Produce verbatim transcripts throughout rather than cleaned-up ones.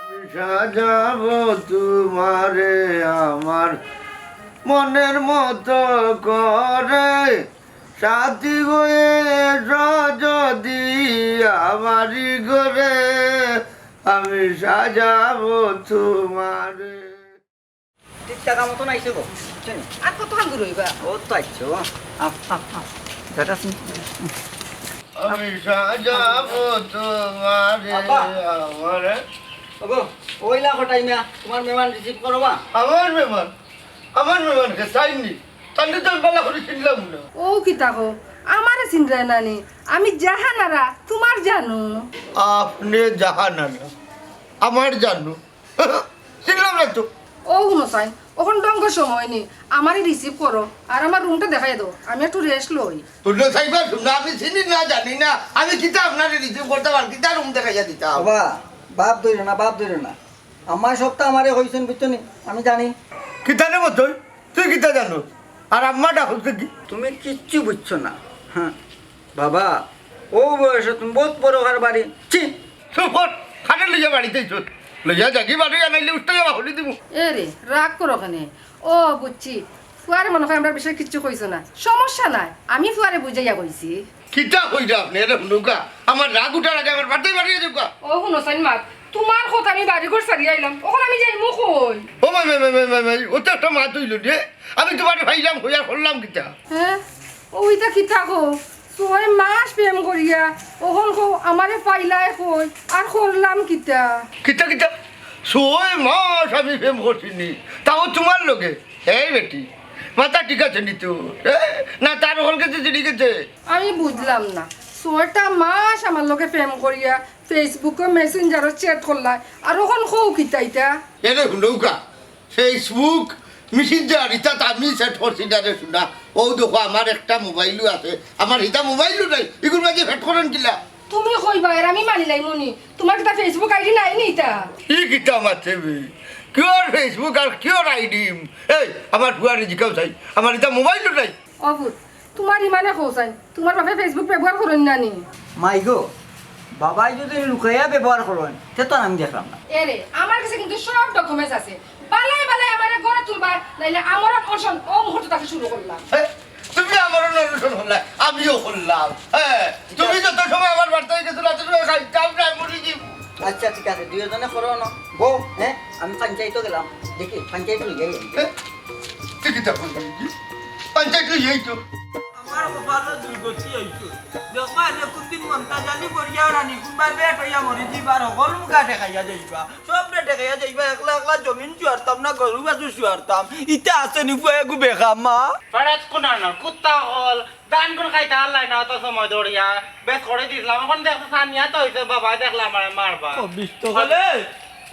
সাজাবো তোমারে আমার মনের মতো করে, সাথী হয়ে এসো যদি আমারই ঘরে, আমি সাজাবো তোমারে। ঠিক টাকা মতন আইছে গো, বুঝছো নি? আর কতক্ষণ দূর হইবা? ও তো আইছে, ও। আ, আ, আ, জায়গা আছে। আমি সাজাবো তোমারে, আব্বা। আমারে। ওগো, ওইলা কটাই মিয়া, তোমার মেহমান রিসিভ করবা? আমার মেহমান? আমার মেহমান কে চাইনি? তাহলে তো আমি বালা করে চিনলাম না। ও কিতা কও? আমারে চিনরায় না নি? আমি জাহানারা, তোমার জানো। আপনি জাহানারা, আমার জানো। চিনলাম না তো। ও হুনো চাইন, অখন ডঙ্গর সময় নি, আমারে রিসিভ করো, আর আমার রুমটা দেখাই দাও, আমি একটু রেস্ট লই। হুনো চাইবা, হুনো, আমি চিনি না, জানি না, আমি কিতা আপনারে রিসিভ করতাম আর কিতা রুম দেখাইয়া দিতাম? বাবা, বাপ ধইরো না, বাপ ধইরো না। আমার সবটা আমারে কইছেন, বুঝছো নি? আমি জানি। কিতা রে মতই? তুই কিতা জানো? আর আম্মা ডাকছে কি? তুমি কিচ্ছু বুঝছো না। হ্যাঁ। বাবা, ও বয়সে তুমি বহুত বড় কারবারি। ছি! চুপ কর! খাটে লইয়া বাড়িতে চল। লইয়া যাগি বাড়ি আনাইলে উঠতে যাওয়া হলি দিমু। এ রে, রাগ করো কেনে? ও বুঝছি, ফুয়ারে মনে হয় আমরার বিষয়ে কিচ্ছু কইছো না। সমস্যা নাই, আমি ফুয়ারে বুঝাইয়া কইছি। কিতা কইরা আপনি? এরে হুনুকা, আমার রাগ উঠার আগে আমার বাড়িতে বাড়িয়ে যাউকা। ও হুনো চাইন মা, তোমার কথা আমি বাড়ি ঘর ছাড়িয়া আইলাম, অখন আমি যাইমু কই? ও মাই, মাই, মাই, মাই, মাই, মাই, ও তো একটা মাত অইল রে। আমি তোমারে পাইলাম, হইয়া করলাম কিতা? হ্যাঁ, ওইটা কিতা কও? ছয় মাস প্রেম করিয়া, অখন কও আমারে পাইলায় কই, আর করলাম কিতা? কিতা, কিতা? ছয় মাস আমি প্রেম করছি নি, তাও তোমার লগে। এই বেটি, মাথা ঠিক আছে নি তো? এ? না, তার হকল গেছে, ঠিক আছে। আমি বুঝলাম না, ছয়টা মাস আমার লগে প্রেম করিয়া Facebook-ও Messenger-ও chat করলায়, আর অখন কও কিতা ইতা? এরে হুনউকা, Facebook, Messenger, ইতাত আমি chat করছি না রে সোনা। ও দেখো, আমার একটা মোবাইলও আছে, আমার ইতা মোবাইলও নাই, ইগুর মাঝে chat করইন কিলা? তুমি কইবা, এর আমি মানি লাইমু নি? তোমার কিতা Facebook ID নাই নি ইতা? ই কিতা মাতে বে? কিওর Facebook আর কিওর ID? এই, আমার ফুয়ারে জিকাও চাই, আমার ইতা মোবাইলও নাই। ও পুত, তোমার ইমানে কও চাইন, তোমার বাপে Facebook ব্যবহার করইন না নি? মাই গো, বাবায় যদি লুকাইয়া ব্যবহার করইন, তে তো আমি দেখলাম না। এরে, আমার কাছে কিন্তু সব documents আছে। বালায় বালায় আমারে ঘরে তুলবা, নাইলে আমরণ অনশন ও মুহূর্ত থাকি শুরু করলাম। হে, তুমি আমরণ অনশন করলায়, আমিও করলাম। হ্যাঁ, তুমি যত সময় আমার বাড়িত গেছো, তত সময় খাইতাম না, মরি যাইমু। আচ্ছা, ঠিক আছে, দুইজনে করো না। বউ, হ্যাঁ, আমি পঞ্চায়েতও গেলাম। দেখি, পঞ্চায়েত লই যাই। হে, তুই কিতা করবি? পঞ্চায়েত লই যাই তো। আমার কপালো দুর্গতি অইছে। দেখবা, এনে কোনদিন মন্তাজ আলী পড়িয়া ওরা নি, কোনবা বেট অইয়া মরি যিবার, হকল মুখা ঠেকাইয়া যাইবা। সবরে ঠেকাইয়া যাইবা, একলা একলা জমিন চুয়ারতাম না, গরু বাছুর চুয়ারতাম। ইতা আছে নি ফুয়া এগু বেখামা? পাড়াত কোন আনার কুত্তা হল, ধান কোন খাইতা হারলাই না, অত সময় দৌড়িয়া বেশ করে দিছিলাম। অখন দেখো সানিয়া তো হইছে, বাবা দেখলাম আর মারবা। ও বিশ তো হলে,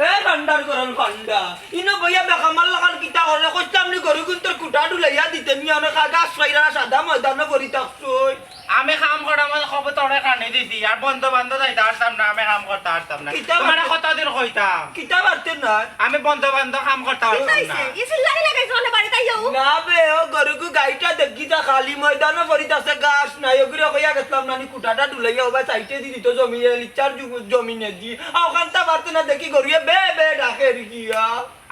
এ ভান্ডার করেন ভান্ডা। ইনো বইয়া বেখামার লাখান কিতা করে, কইতাম নি গরু গুন্তর কুটা ডুলাইয়া দিতে নি, অনেক আগে আশ্রয়রা সাদা ময়দানো করি থাকছই। আমি কাম করার মধ্যে খবর তোরে খানি দিছি, আর বন্ধু বান্ধব যাইতে পারতাম না, আমি কাম করতে পারতাম না। কিতা তোমারে বান্ধব? কতদিন কইতাম? কিতা পারতে না? আমি বন্ধু বান্ধব কাম করতে পারতাম না। কিতা হইছে? ই চিল্লানি লাগাইছে মানে বাড়িত আইও। না বে, ও গরুগু গাইটা দেখি তা খালি ময়দানো পড়িত আছে, ঘাস নাই, ওগুলো কইয়া গেছিলাম নানি কুটাটা ডুলাইয়া ওবা সাইডে দি দিত জমি, লিচার জু-, জমিনে দি। আর ওখানটা পারতে না দেখি গরুয়ে বে বে ডাকে গিয়া।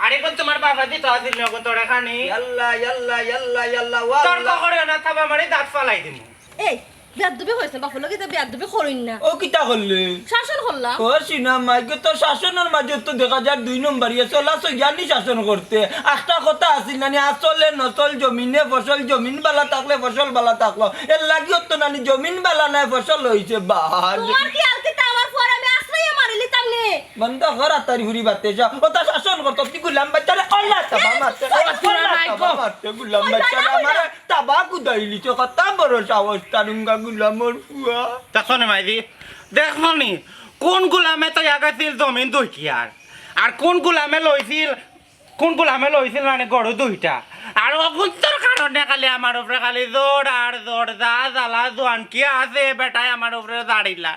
আরে কোন তোমার বাবা দি তো আছিল না, কোন তোরে খানি? ইয়াল্লা, ইয়াল্লা, ইয়াল্লা, ইয়াল্লা, ওয়া তর্ক আল্লাহ। করিও না, থাবা মারি দাঁত ফালাই দিমু। এই, বেয়াদবি কইছে, বাপর লগে তো বেয়াদবি করইন না। ও কিতা করলে? শাসন করলাম। ও সিনা মাইকে তো শাসনের মাঝে তো দেখা যায় দুই নম্বরিয়ে চলা সইয়ানি শাসন করতে। একটা কথা আছিল নানি, আসলে নসল জমিনে ফসল, জমিন বালা থাকলে ফসল বালা থাকলো। এর লাগিও তো নানি জমিন বালা নাই, ফসল হইছে বাদ। তোমার কি আলকে তা আমার পরে আমি আশ্রয় মারি লিতাম নে? বন্ধ কর আতারি হুরি বাতে যা। ও তা শাসন করতো, তুই গুলাম বাচ্চারে আল্লাহ তাবা মারতে, আল্লাহ তাবা মারতে, গুলাম বাচ্চারে আমারে তাবা কুদাইলি তো কত বড় সাহস তারুঙ্গা গুলামর ফুয়া। দেখো নি মাইজি, দেখো নি, কোন গুলামে তো জাগা ছিল জমিন দুইটিয়ার, আর কোন গুলামে লইছিল, কোন গুলামে লইছিল মানে গরু দুইটা, আর অগুন্তর কারণে খালি আমার উপরে খালি জোর আর জোর, যা জ্বালা জোয়ান কি আছে বেটায় আমার উপরে জাড়িলা।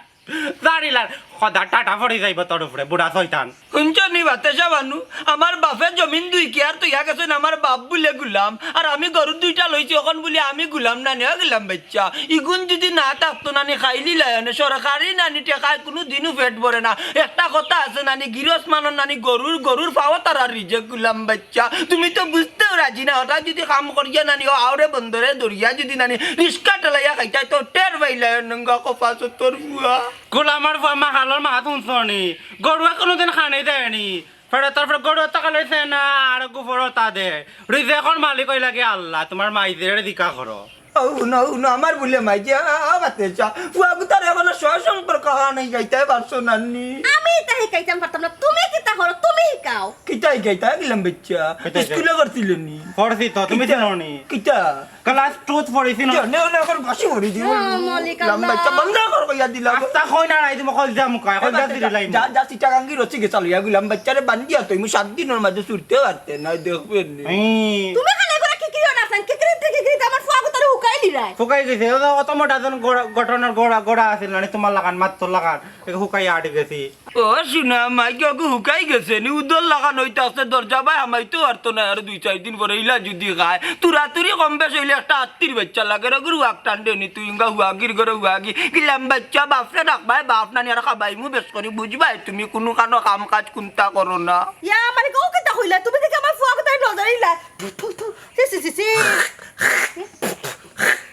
জানিলার, খোদা টাটা পড়ি যাইবো তোর উপরে, বুড়া শয়তান। হুনছো নি বাতেশা বানু, আমার বাপে জমিন দুই কিয়ার থইয়া গেছইন, আমার বাপ বুলে গুলাম, আর আমি গরু দুইটা লইছি, অখন বুলে আমি গুলাম নানি, অ গুলাম বাইচ্চা। ইগুন যুদি না থাকতো নানি, খাইলিলায় অনে, সরকারি নানি টেকায় কুনু দিনও পেট ভরে না। একটা কথা আছে নানি, গিরস মানর নানি, গরুর, গরুর ফাও তারার রিজেক গুলাম বাইচ্চা। তুমি তো বুঝতেও রাজি না, হঠাৎ যুদি কাম করিয়া নানি, অউ আওরে বন্দরে ধরিয়া যুদি নানি, রিস্কা ঠেলাইয়া খাইতায় তো টের পাইলায় অনে, এঙ্গা কপাসতর ফুয়া। গুলামর ফুয়া মাহালর মাত হুনছো নি? গরুয়ে কুনুদিন খানি দেয় নি। ফেরতর ফেরত গরু তো খালি দেয় না, আর গুফরও তা দেয়। রিজেকর মালিক অইলা গি আল্লা, তুমার মাইজিরে জিকা করো। ও, হুনো, হুনো, আমার বুলে মাইজি, আ, আ, বাতেশা। ফুয়া গুতারে অখনো সসম্পর্ক অখান হিকাইতায় পারছো নানি? আমি ইতা হিকাইতাম পারতাম না, তুমি কিতা করো, তুমি হিকাও। কিতা হিকাইতায় গুলাম বাইচ্চা? কিতা হিকাই-, স্কুলে করছিলে নি? পড়ছি তো, তুমি কিতা? জানো নি? কিতা? Class two-ত পড়ছি না? জানে অনে অখন বাসি পড়ি দিবো। ও, মালিক আল্লা। গুলাম বাইচ্চা বন্ধ কর কইয়া দিলাম। আস্তা কই না নাই, তুমি কইল যা মুকায়, কইল যা দিলাই। যা, যা, চিটাগাঙ্গি রসি গেছা লইয়া গুলাম বাইচ্চারে বান্ধিয়া থইমু, সাত দিনর মাঝে ছুটতে পারতে না, দেখবে নি। হুম। তুমি খালি করে কিকিরি অনাছেন, কিকিরিতে কিকিরিতে আমার ফুয়া গুতারে হুকাইলিরায়। হুকাই গেছে, অত, অত মোটা জন গোড়া, গঠনর গোড়া, গোড়া আছিল না, তুমার লাখান, মাত্র লাখান, একে হুকাই আটি গেছি। ও শুনা, মাইকে অগু হুকাই গেছে নি, উদর লাখান অইতাছে, দরজা বায় হামাইতেও পারতো না, আর দুই চাইর দিন পরে ইলা যুদি খায়, তুরাতুরি কম বেশ অইলে একটা আত্তির বাইচ্চা লাগে, রগুর হুয়াক টান দেও নি, তুই ইঙ্গা হুয়াগির ঘরে হুয়াগি, গুলাম বাইচ্চা, বাপরে ডাকবায়, বাপ নানি আর খাবাইমু বেশ করি, বুঝবায় তুমি কুনু কানো কাম কাজ কুন্তা করো না। ইয়া, মানে, ও কিতা কইলা? তুমি দেখি আমার ফুয়া কথায় নজর দিলা। থু, থু, ছি, ছি, ছি, ছি।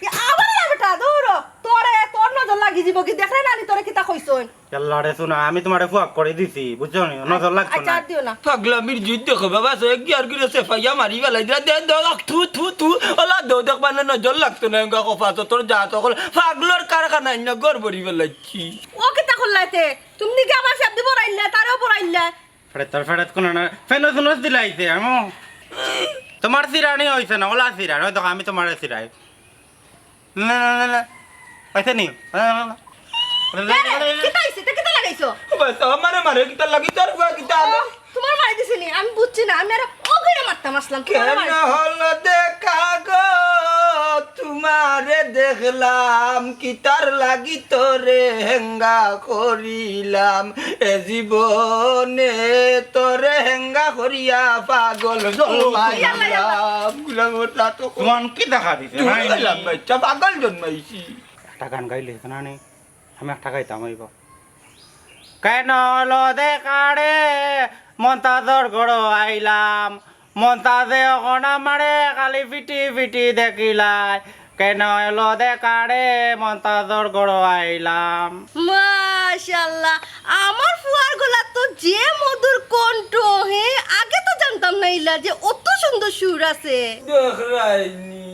ইয়া, আবার না বেটা, দৌড়ো। তোরে, তোর নজর লাগি যিবো গি, দেখরে নানি তোরে কিতা কইছইন। ইয়াল্লা রে, হুনো, আমি তুমারে ফুয়াক করি দিছি, বুঝছো নি? নজর লাগতো আচ্ছা, না। আর দিও না। পাগলামির যুদ্ধ দেখো বাবা, সে কি আর করে সেফাইয়া মারি বেলাই দিলা, দে, দে, থু, থু, থু, ওলা দে, দেখবা না, নজর লাগতো না, এঙ্গা কপাসতর জাত অকল, পাগলর কারখানা, ইন্না ঘর ভরি বেলাইছি। ও কিতা করলাইতে? তুমি নাকি আমার সেফ দি বড়াইলে, তারেও বড়াইলে। ফেরত, ফেরত কুনো না, ফেনো শুনো দিলাইছে, আমি। তুমার সিরানি অইছে না, ওলা সিরানি, ওই দেখো, আমি তুমারে সিরাই। না, না, না, না। পাইছে নি? না, না, না, না। কিতা অইছে? ইতা কিতা লাগাইছো? ও ভাই, তো আমারে মারে কিতা লাগি? তোর ফুয়া কিতা আনো? ও, তুমার মারে দিছে নি? আমি বুঝছি না। আমি আর ও কইরা মারতাম আসলাম। তুমার কেন মারে। হলো দেখা গো? তুমারে দেখলাম, কিতার লাগি তোরে হেঙ্গা করিলাম। এ জীবনে তোরে হেঙ্গা করিয়া পাগল জন্মাইলাম। ইয়াল্লা, ইয়াল্লা। গুলাম ওর দাঁত তো কোন কি দেখা দিছে? তুই নাই, নাই। গেলাম বাচ্চা, পাগল জন্মাইছি। একটা গান গাইলে না নি? আমি একটা গাইতাম অইব। কেন হলো দেখারে মন্তাজর ঘরো আইলাম, মন্তাজে অখন আমারে খালি ফিটি ফিটি দেখিলায়। কেন এলো দেখারে মন্তাজর ঘরো আইলাম। মাশাআল্লাহ, আমার ফুয়ার গলাত তো যে মধুর কণ্ঠ, হে, আগে তো জানতাম না ইলা যে অত সুন্দর সুর আছে। দেখরায়নি,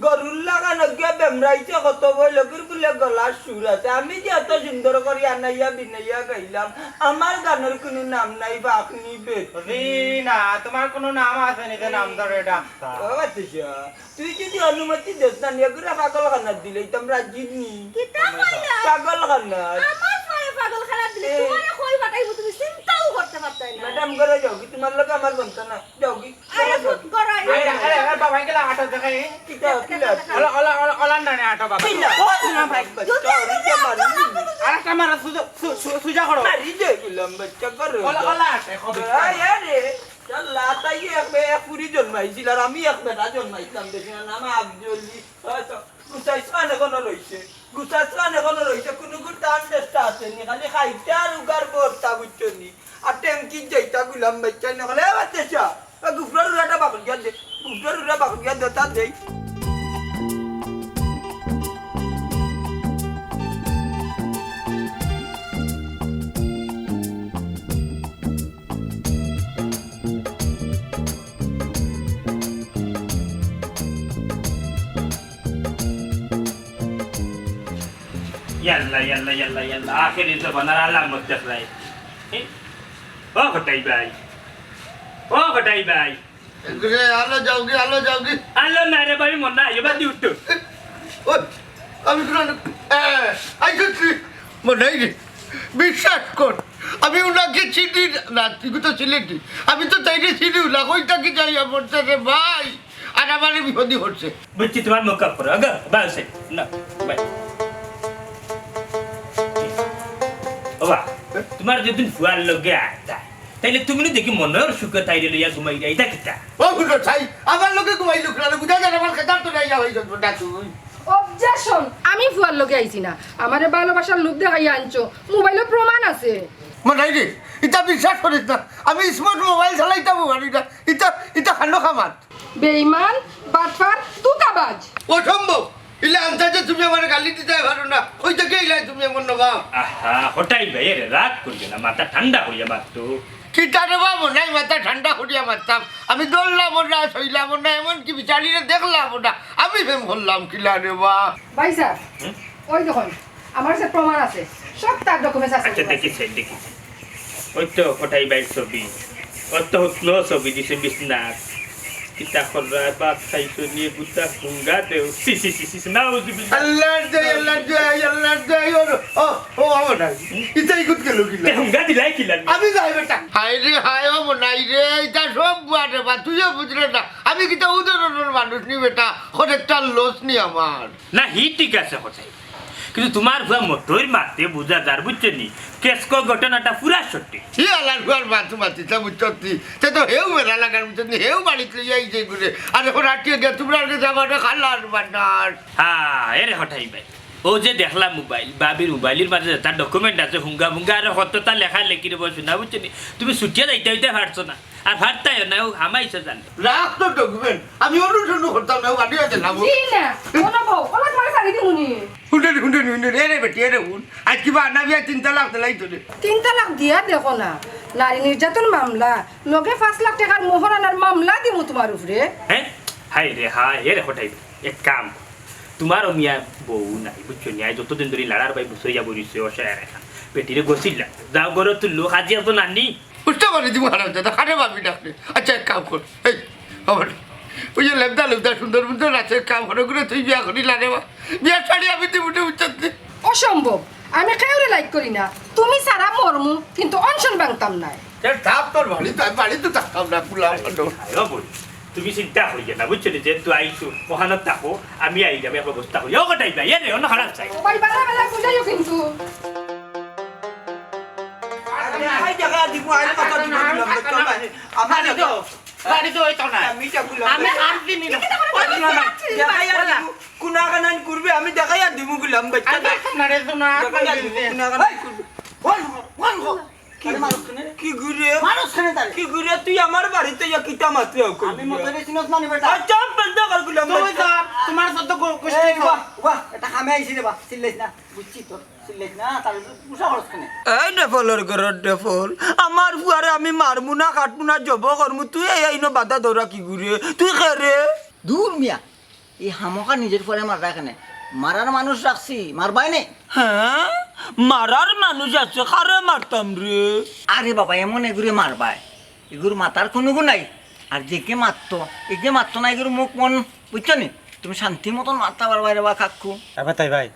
গরুর লাখান গিয়া বেমরাইছে কত বই লগির বুলে গলার সুর আছে। আমি যে এত সুন্দর করি আনাইয়া বিনাইয়া গাইলাম, আমার গানর কুনু নাম নাই, বাকনি বেটি। জি না, তুমার কুনু নাম আছে নি যে নাম ধরে ডাকতা? ও বাতিজা, তুই যদি অনুমতি দেস না, নিয়ে ঘুরে পাগলখানাত দিলে তো আমরা জিতনি। কিতা কইলা? পাগলখানাত। আমার ফুয়ারে পাগলখানাত দিলে এ। তুমারে কই পাঠাইবো, তুমি চিন্তাও করতে পারতায় না। ম্যাডাম, ঘরে যাও কি? তুমার লগে আমার বনতো না। যাও কি? আরে, ঘরে যাও কি? ঘরে। আরে, আরে, আরে, বাবা, গেলা আটো দেখাই। কিতা, কিলা? ওলা, ওলা, ওলা, ওলা, না, না, আটো, বাবা। কিলা? ও, না, ভাই। বাচ্চা, ওরে যে মারি দিবি। আর একটা মারা, সুজা, সু-, সু-, সুজা করো। মারি দে, গুলাম বাচ্চা, করো। ওলা, ওলা, আটে, কবে? আয়, আরে। ইয়াল্লা, তাই এক বে-, এক ফুরি জন্মাইছিল, আর আমি এক বেটা জন্মাইছিলাম, দেখি না, নাম আফজলি। হয়তো গুছাইছ খান এখনো রইছে, গুছাইছ খান এখনো রইছে, কুনু গুণ টান চেষ্টা আছে নি, খালি খাইতে আর উগার বর্তা, বুঝছো নি? আর ট্যাঙ্কি যাইতা গুলাম বাইচ্চা না হলে, এ বাচ্চা, এ গুফরার উড়াটা বাকল গিয়া দে, গুফরার উড়া বাকল গিয়া দে, তা দেই। ইয়াল্লা, ইয়াল্লা, ইয়াল্লা, ইয়াল্লা, আখেরি জমানার আলামত দেখলাই। এ? ও কটাই ভাই, ও কটাই ভাই। এগুলো আলো যাওগি, আলো যাওগি। আলো না রে ভাই, মন না, এবার দি উঠতো। ওই, আমি কোনো, এ, আই করছি। মনে হয় রে, বিশ্বাস কর, আমি উনাকে চিনি না, তুই তো সিলেটি। আমি তো তাইরে চিনি না, কই থাকি যাই আমার রে ভাই। আর আমার বিপদই হচ্ছে। বুঝছি, তোমার মুখ কাপ করো, আগে, বাস, না, ভাই। বাবা। তুমার যুদি ফুয়ার লগে আয় যায়, তাইলে তুমি নু দেখি মনর সুখে তাইরে লইয়া ঘুমাইরায়, ইটা কিতা? ও ফুটো ছাই, আমার লগে ঘুমাইলো কেনে? বুঝা যায় না, আমার খেতার তো নাই, যাওয়াই যত ডাকু। Objection! আমি ফুয়ার লগে আইছি না, আমারে ভালোবাসার লোভ দেখাইয়া আনছো, মোবাইলো প্রমাণ আছে। মনাই রে, ইটা বিশ্বাস করিস না, আমি smart মোবাইল চালাইতাম পারি না, ইটা, ইটা খানো খামাত। বেইমান, বাটপার, ধুকাবাজ। অসম্ভব। ইলা আনতাই যে তুমি আমারে গালি দিতায় পারো না, কই থাকি ইলা তুমি এমন নবাব? আহা, হটাই ভাই, এরে রাগ করিও না, মাথা ঠান্ডা করিয়া মাত তো। কিতা রে বা, মনাই মাথা ঠান্ডা করিয়া মাততাম? আমি ধরলাম না, ছইলাম না, এমনকি বিচারিরে দেখলাম না, আমি প্রেম করলাম কিলা রে বা? ভাই সাহেব, হুম? ওই দেখুন, আমার কাছে প্রমাণ আছে, সব তার documents আছে আচ্ছা, আমার কাছে। দেখি, দেখি। ওই তো কটাই ভাইর ছবি, অত হুতলো ছবি দিছে বিছনাত। কিতা কররা, ভাত খাইছো নি, গুতা ফুঙ্গা দেও। ছি, ছি, ছি, ছি, ছি, নাউজুবিল্লাহ। আল্লাহর দোহাই, আল্লাহর দোহাই, আল্লাহর দোহাই, ও, ও, ও, আমার নাই। ইতাই গুত গেল কি তে লাগে? ফুঙ্গা দিলাই কি লাগে? আমি যাই বেটা। হায় রে হায়, ও মনাই রে, ইটা সব বুয়া রে বা, তুইও বুঝরে না। আমি কিতা ও ধরনর মানুষ নি বেটা, খরেকটা লস নি আমার। না, হি ঠিক আছে কটাই। কিন্তু তুমার ফুয়া মতইর মাতে বুঝা যার, বুঝছো নি? কেসকো ঘটনাটা পুরা সত্যি। হি আলার ফুয়ার মাত মাতিতা বুঝছো নি? তে তো হেউ মেলা লাগার বুঝছো নি? হেউ বাড়িত লইয়া আইছে ঘুরে। আর এখন আটিয়ে গিয়া তুমরার গেছে আমারে খালার বানার। হ্যাঁ, এরে হটাই ভাই। ও যে দেখলা মোবাইল, ভাবির মোবাইলর মাঝে যেতা document আছে, হুঙ্গা মুঙ্গা, আর কততা লেখা লেখি রে বসে না, বুঝছো নি? তুমি ছুটিয়া যাইতা অইতা পারছো না। আর ভারতায় না, ও হামাইছে জানে। রাখ তো document, আমি অনুসরণ করতাম না, ও বাড়ি আছে না, ও। জি না, কোনো বউ, ওলা তোমার শাড়ি দিমুনি। হুনে রে, হুনে রে, হুনে রে, এরে বেটি, এরে হুন। আজ কিবা আনা বিয়া তিন তালাক দিলাই তো রে। তিন তালাক দিয়া দেখো না, নারী নির্যাতন মামলা, লগে পাঁচ লাখ টাকার মোহর আনার মামলা দিমু তোমার উপরে। হ্যাঁ? হায় রে হায়, এরে হটাই। এক কাম, তোমার ও মিয়া বউ নাই, বুঝছো নি? আই যতদিন ধরি লাড়ার ভাই বুঝছো ইয়া বই রইছে, অসহায় আর এখন। বেটিরে গছিলা। যাও ঘরো তুললো, কাজী একজন আনি। উষ্টা মারি দিমু হারামজাদা, কারে ভাবি ডাকলে। আচ্ছা, এক কাম কর। এই, আমার, ওই যে লেবদা লেবদা সুন্দর সুন্দর আছে, এক কাম কর, ওগুলো তুই বিয়া করিলা রে বা। বিয়ার শাড়ি আমি দিমু নে, বুঝছত নি? অসম্ভব, আমি কেউরে like করি না। তুমি ছাড়া মরমু, কিন্তু অনশন ভাঙতাম নায়। এ, থাপ তোর বাড়ি, তাই বাড়ি তো থাকতাম না, কুলা ভালো। আয়ো বই, তুমি চিন্তা করিও না, বুঝছো নি? যেহেতু আইছো, ওখানে থাকো, আমি আই যাবে, এক ব্যবস্থা করি। ও কটাই ভাই, এ রে, অন্য খারাপ চাই। ও ভাই, বালা বালা বুঝাইও কিন্তু। আমি আই জাগা দিব, আই কথা দিব, দিলাম, বুঝছো? আমি বাড়ি তো, বাড়ি তো হইতো না। আমি তো বললাম, আমি আর চিনি না। দেখাইয়া দিমু, কুনাখানান করবে, আমি দেখাইয়া দিমু, গুলাম, বুঝছো? আমি তো না রে, তো না, দেখাইয়া দিমু, কুনাখানান করবে। ওই, ওই, ওই। কি, আরে মানুষ কেনে রে? কি ঘুরে? মানুষ কেনে তারে? কি ঘুরে? তুই আমার বাড়িত ইয়া কিতা মাতরে অখন? আমি মতরে চিনস না নি বেটা। আচ্ছা, বন্ধ কর গুলাম তুই বেটা। তো, তোমার সাথে গো-, গোষ্ঠী এই, তো। বাহ, বাহ, এটা কামে আইছি রে বাহ, চিল্লাইস না। বুঝছি তো, চিল্লাইস না, তার উপরে পুষা খরচ কেনে? এই ডেফলর ঘরর ডেফল, আমার ফুয়ারে আমি মারমু না, কাটমু না, জব করমু, তুই এই আইনো বাধা দৌড়া কি ঘুরে? তুই কে রে? দূর মিয়া, এই হামকা নিজর ফুয়ারে মাররা কেনে? মারার মানুষ রাখছি, মারবায় নে। হ্যাঁ, মারার মানুষ আছে, কারে মারতাম রে? আরে বাবা, এমন এগুরে মারবায়, এগুর মাতার কুনু গুণ নাই। আর যেগে মাততো, এগে মাততো না, এগুর মুখ মন, বুঝছো নি? তুমি শান্তি মতন মারতা পারবায় রে বা কাক্কু। এবার তাই ভাই,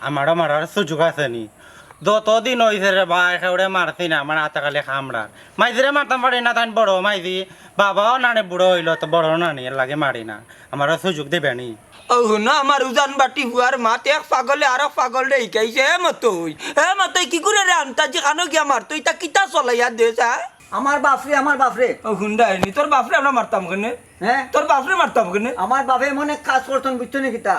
আমারও মারার সুযোগ আছে নি। যতদিন অইছে রে বা, একেবারে মারছি না, আমার আতে খালি কামড়ার। মাইজিরে মারতাম পারি না, তাইন বড় মাইজি, বাবাও নানি বুড়া অইলো, তো বড় নানি, এর লাগি মারি না। আমারও সুযোগ দিবে নি। ও হুনো, আমার উজান বাটি ফুয়ার মাত, এক পাগলে আরক পাগলরে হিকাইছে, এ মতই, এ মতই, কি করে রে আন্তাজি কানো গিয়া মারতো, ইতা কিতা চলাইয়া দেছ, হ্যাঁ? আমার বাফরে, আমার বাফরে। ও হুন্ডা আইনি, তোর বাফরে আমরা মারতাম কেনে? হ্যাঁ? তোর বাফরে মারতাম কেনে? আমার বাফে এমন এক কাজ করতন, বুঝছো নি কিতা?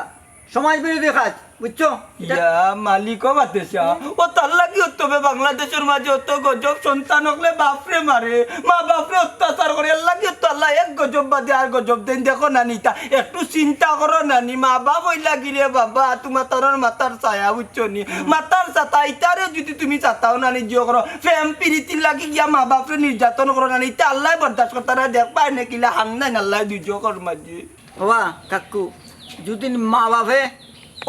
সমাজ বিরোধী কাজ, বুঝছো? ইটা ইয়া মালিক ও বাদেশা, ও তার লাগি অত বে বাংলাদেশর মাঝে অত গজব সন্তান অকলে বাফরে মারে, মা বাফরে অত্যাচার করে, এর লাগি অত আল্লায় এক গজব বাদে আর গজব দেইন। দেখো নানি, ইতা একটু চিন্তা করো নানি, মা বাফ অইলা গি রে বাবা, তুমার তারার মাথার ছায়া, বুঝছো নি? মাথার ছাতা, ইতারে যুদি তুমি চাতাও নানি, জিও করো, প্রেম পিরিতির লাগি গিয়া মা বাফরে নির্যাতন করো নানি, ইতা আল্লায় বরদাস্ত করতা না, দেখবায় নে কিলা হান্নাইন আল্লায় দুজখর মাঝে। বাবা, কাক্কু, যুদি মা বাফে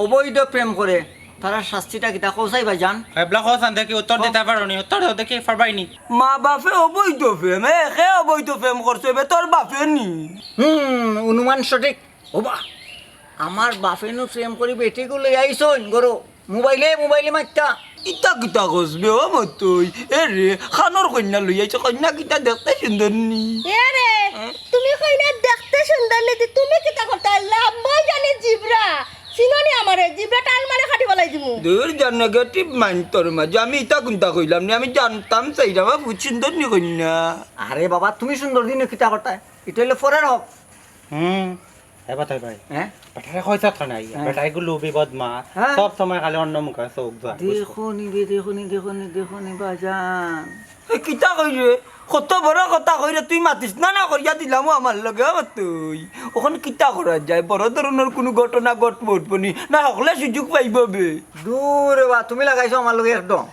অবৈধ প্রেম করে, তারার শাস্তিটা কিতা কও চাই ভাইজান? এবলা কও চান দেখি, উত্তর দিতা পারো নি, উত্তর দেও দেখি, পারবায় নি। মা বাফে অবৈধ প্রেম, এ, কে অবৈধ প্রেম করছে, বে তোর বাফে নি? হুম, অনুমান সঠিক। ওবা, আমার বাফে নু প্রেম করি বেটিগু লই আইছইন ঘরো। মোবাইলে, মোবাইলে মাততা। ইতা কিতা কস বে, ও মতই? এ রে, খানোর কইন্যা লই আইছে, কইন্যা কিতা দেখতে সুন্দর নি? এ রে, হ্যাঁ? তুমি কইন্যা দেখতে সুন্দর নি, তে তুমি কিতা করতা? লম্বা জানি জিবরা। চিনো নি আমারে? জিভে টান মারি কাটি ফালাই দিমু। দূর যা, negative mind তোর মাঝে। আমি ইতা কুনতা কইলাম নি, আমি জানতাম চাইরাম, আমার বহুত সুন্দর নি কইন্যা। আরে বাবা, তুমি সুন্দর দিনে কিতা করতায়? ইটা অইলে পরের হক। হুম, এবার তাই ভাই। হ্যাঁ? বেটারে কইতা তো নাই। হ্যাঁ। বেটা এগু লুবি বদমাশ। হ্যাঁ। সব সময় খালি অন্য মুখে চোখ যায়। দেখো নি বে, দেখো নি, দেখো নি, দেখো নি বাজান। এ কিতা কইরে? কত বড় কথা কইরে, তুই মাতিস না, না করিয়া দিলাম আমার লগে, ও তুই। অখন কিতা করা যায়? বড় ধরনর কুনু ঘটনা ঘটবো উঠবো নি, না হকলে সুযোগ পাইবো বে। দূর বা, তুমি লাগাইছো আমার লগে একদম।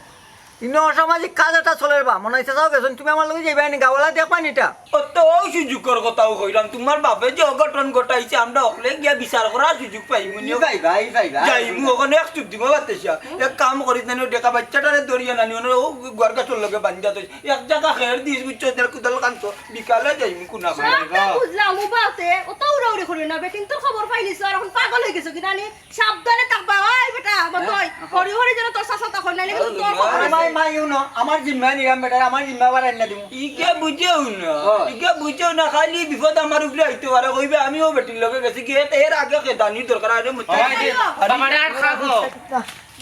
ইনো অসামাজিক কাজ এটা চলের বা, মনে হইছে যাও গেছইন, তুমি আমার লগে যাইবায় নি, গাওয়ালা দেখবায় নি ইটা। অত সুযোগর কথাও কইরাম, তুমার বাপে যে অঘটন ঘটাইছে, আমরা হকলে গিয়া বিচার করার সুযোগ পাইমু নি। ই ভাই, ভাই, ভাই, ভাই। যাইমু, অখানো এক চুপ দিমু বাতাসা। এক কাম করিস না নি, ও ডেকা বাইচ্চাটারে ধরিয়া না নি, অনো ও গুয়ার গাছর লগে বান্ধিয়া থইস। এক জাগা খের দিস, বুঝছো, দের কুদাল কানতো, বিকালে যাইমু কুনা সব তো বাজার। বুঝলাম, ও বাতে, অত উড়াউড়ি করিও না, বেটিন্তর খবর পাইলিছো, আর অখন পাগল অইগেছো কিতা নি? সাবধানে থাকবা, ওই বেটা, আমার হ্যাঁ? হরি হরি যেন তোর শাসন তখন নাইলে কিন্তু তোর খবর আরে আছে। মাই, মাই, ইউ নো, আমার জিম্মা নিলাম বেটা, আমার জিম্মা আবার আইনা দিমু। ইগে বুঝেও না, ও। ইগে বুঝেও না, খালি বিপদ আমার উপরে আইতে পারে, কইবে আমিও বেটির লগে গেছি, কি এর আগে খেদানির দরকার, আরে মতো। ওই যে, আরে, বাবারে আর খাবো।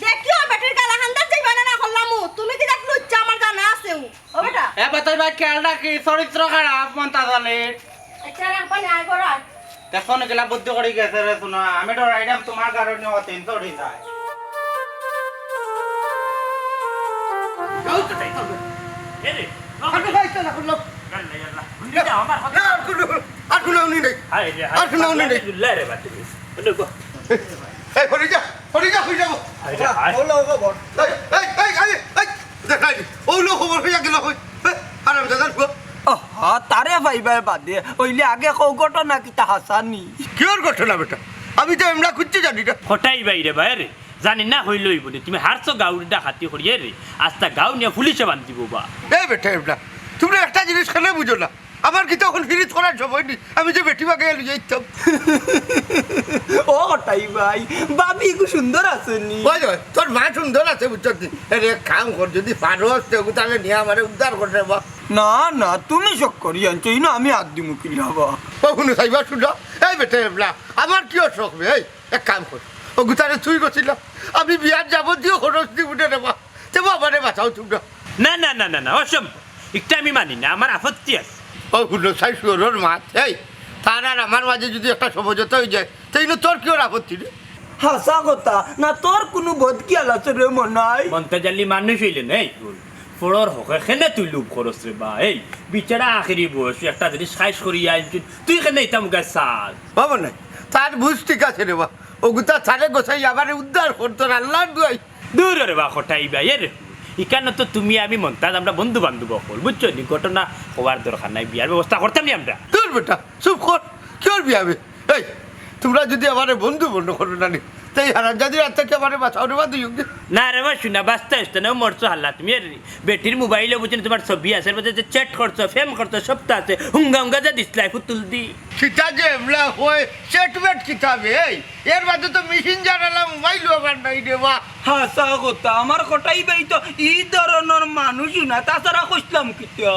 দেখিও বেটির গালা হান্দাত যাইবা না, না করলামু। তুমি কি দেখলো ইচ্ছা আমার জানা আছে ও। ও বেটা। এ বেটা, ভাই খেয়াল রাখি, চরিত্র খারাপ, মন্তাজ আলীর। আচ্ছা, রাখবা না, আয় করো, আয়। দেখো না, গেলা বুদ্ধি করি গেছে রে, শোনা। আমি তো রাইডাম তোমার কারণে ও তিন চড়ি যায়। যাও তো তাই তো। এ রে, আরে ভাই, তো না করলো। ইয়াল্লা, ইয়াল্লা। যা, আমার কথা। না, আর কোনো, আর কোনো উনি নেই। হায় রে, হায়। আর কোনো উনি নেই। আলহামদুলিল্লাহ রে, বাবা, তুমি। বলে গো। এই, হরি যা, হরি যা, হরি যাবো। হায় রে, হায়। বলো, বলো, বলো। এই, এই, এই, এই, এই, দেখাই দি। ও লো, খবর হইয়া গেল, হই। এই, হারামজাদার পুয়া। আহা, তারে পাইবায় বাদে, অইলে আগে কও ঘটনা কিতা হাছা নি? কিওর ঘটনা বেটা? আমি তো এমলা কিচ্ছু জানি না। কটাই বাইরে বাইরে, জানি না হইল অইব নি। তুমি হারছো গাউর ডাকাতি করিয়া রে, আস্তা গাউ নিয়া পুলিশে বান্ধিব বা। এ বেটা এমলা, তুমরা একটা জিনিস কেনে বুঝো না? আমার কিতা অখন ফিরিত করার সময় নি, আমি যে বেটি বাগাইয়া লইয়া আইতাম। ও কটাই ভাই, ভাবি খুব সুন্দর আছে নি? ওই, ওই, তোর মা সুন্দর আছে, বুঝছস নি? আরে, এক কাম কর, যদি পারস, তে তাহলে নিয়া আমারে উদ্ধার কর রে বা। না, না, তুমি শখ করি আনছো, ইনো আমি হাত দিমু কিলা বা। ও, হুনো, সাইবা, শুনো। এই বেটা, এবলা, আমার কিওর শখ বে, এই, এক কাম কর। ও গুতারে তুই গছিলা, আমি বিয়ার যাবতীয় খরচ দিমু রে বা। তে বাবারে বাঁচাও তুমরা। না, না, না, না, না, অসম্ভব। ইকটা আমি মানি না, আমার আপত্তি আছে। ও হুনো, সাই শুয়োরর মাত। এই, তার আর আমার মাঝে যদি একটা সমঝোতা অই যায়, তে ইনো তোর কিওর আপত্তি রে? হাছা কথা, না তোর কুনু বদখিয়াল আছে রে মনাই? মন্তাজ আলী মানুষ অইলে না, এই ভুল। ফড়র হকে কেনে তুই লুভ করস রে বা? এই, বিচারা আখেরি বয়স, একটা জিনিস খাইশ করিয়া আনছইন, তুই কেনে ইতা মুখে চাস? বাবা নাই, তার বুঝ ঠিক আছে রে বা। ওগুতা তারে গোছাই আমারে উদ্ধার করতো আল্লাহর দুয়াই। দূর রে বা, কটাই ভাই, এর ইকানো তো তুমি আমি মন্তাজ, আমরা বন্ধু বান্ধব অকল, বুঝছো নি? ঘটনা হওয়ার দরকার নাই, বিয়ার ব্যবস্থা করতাম নি আমরা। দূর বেটা, চুপ কর, কিওর বিয়া বে? এই, তুমরা যদি আমারে বন্ধু মনো করো না নি, তে এই হারামজাদির আত থাকি আমারে বাঁচাও রে বা দুইওগু। না রে বা, শুনা, বাঁচতে আসতে না, মরছো হাল্লা তুমি। এর বেটির মোবাইলো বুঝছো নি, তুমার ছবি আছে, এর মধ্যে যে chat করছো, প্রেম করছো, সবতা আছে। হুঙ্গা হুঙ্গা যে দিছলায়, পুতুল দি। কিতা যে এবলা কয়, chat-মেট কিতা বে? এই, এর মাঝে তো Messenger আলা মোবাইল আবার নাই রে বা। হাছা কথা, আমার কটাই ভাই তো ই ধরনর মানুষ না, তাছাড়া কইছলাম কিতা?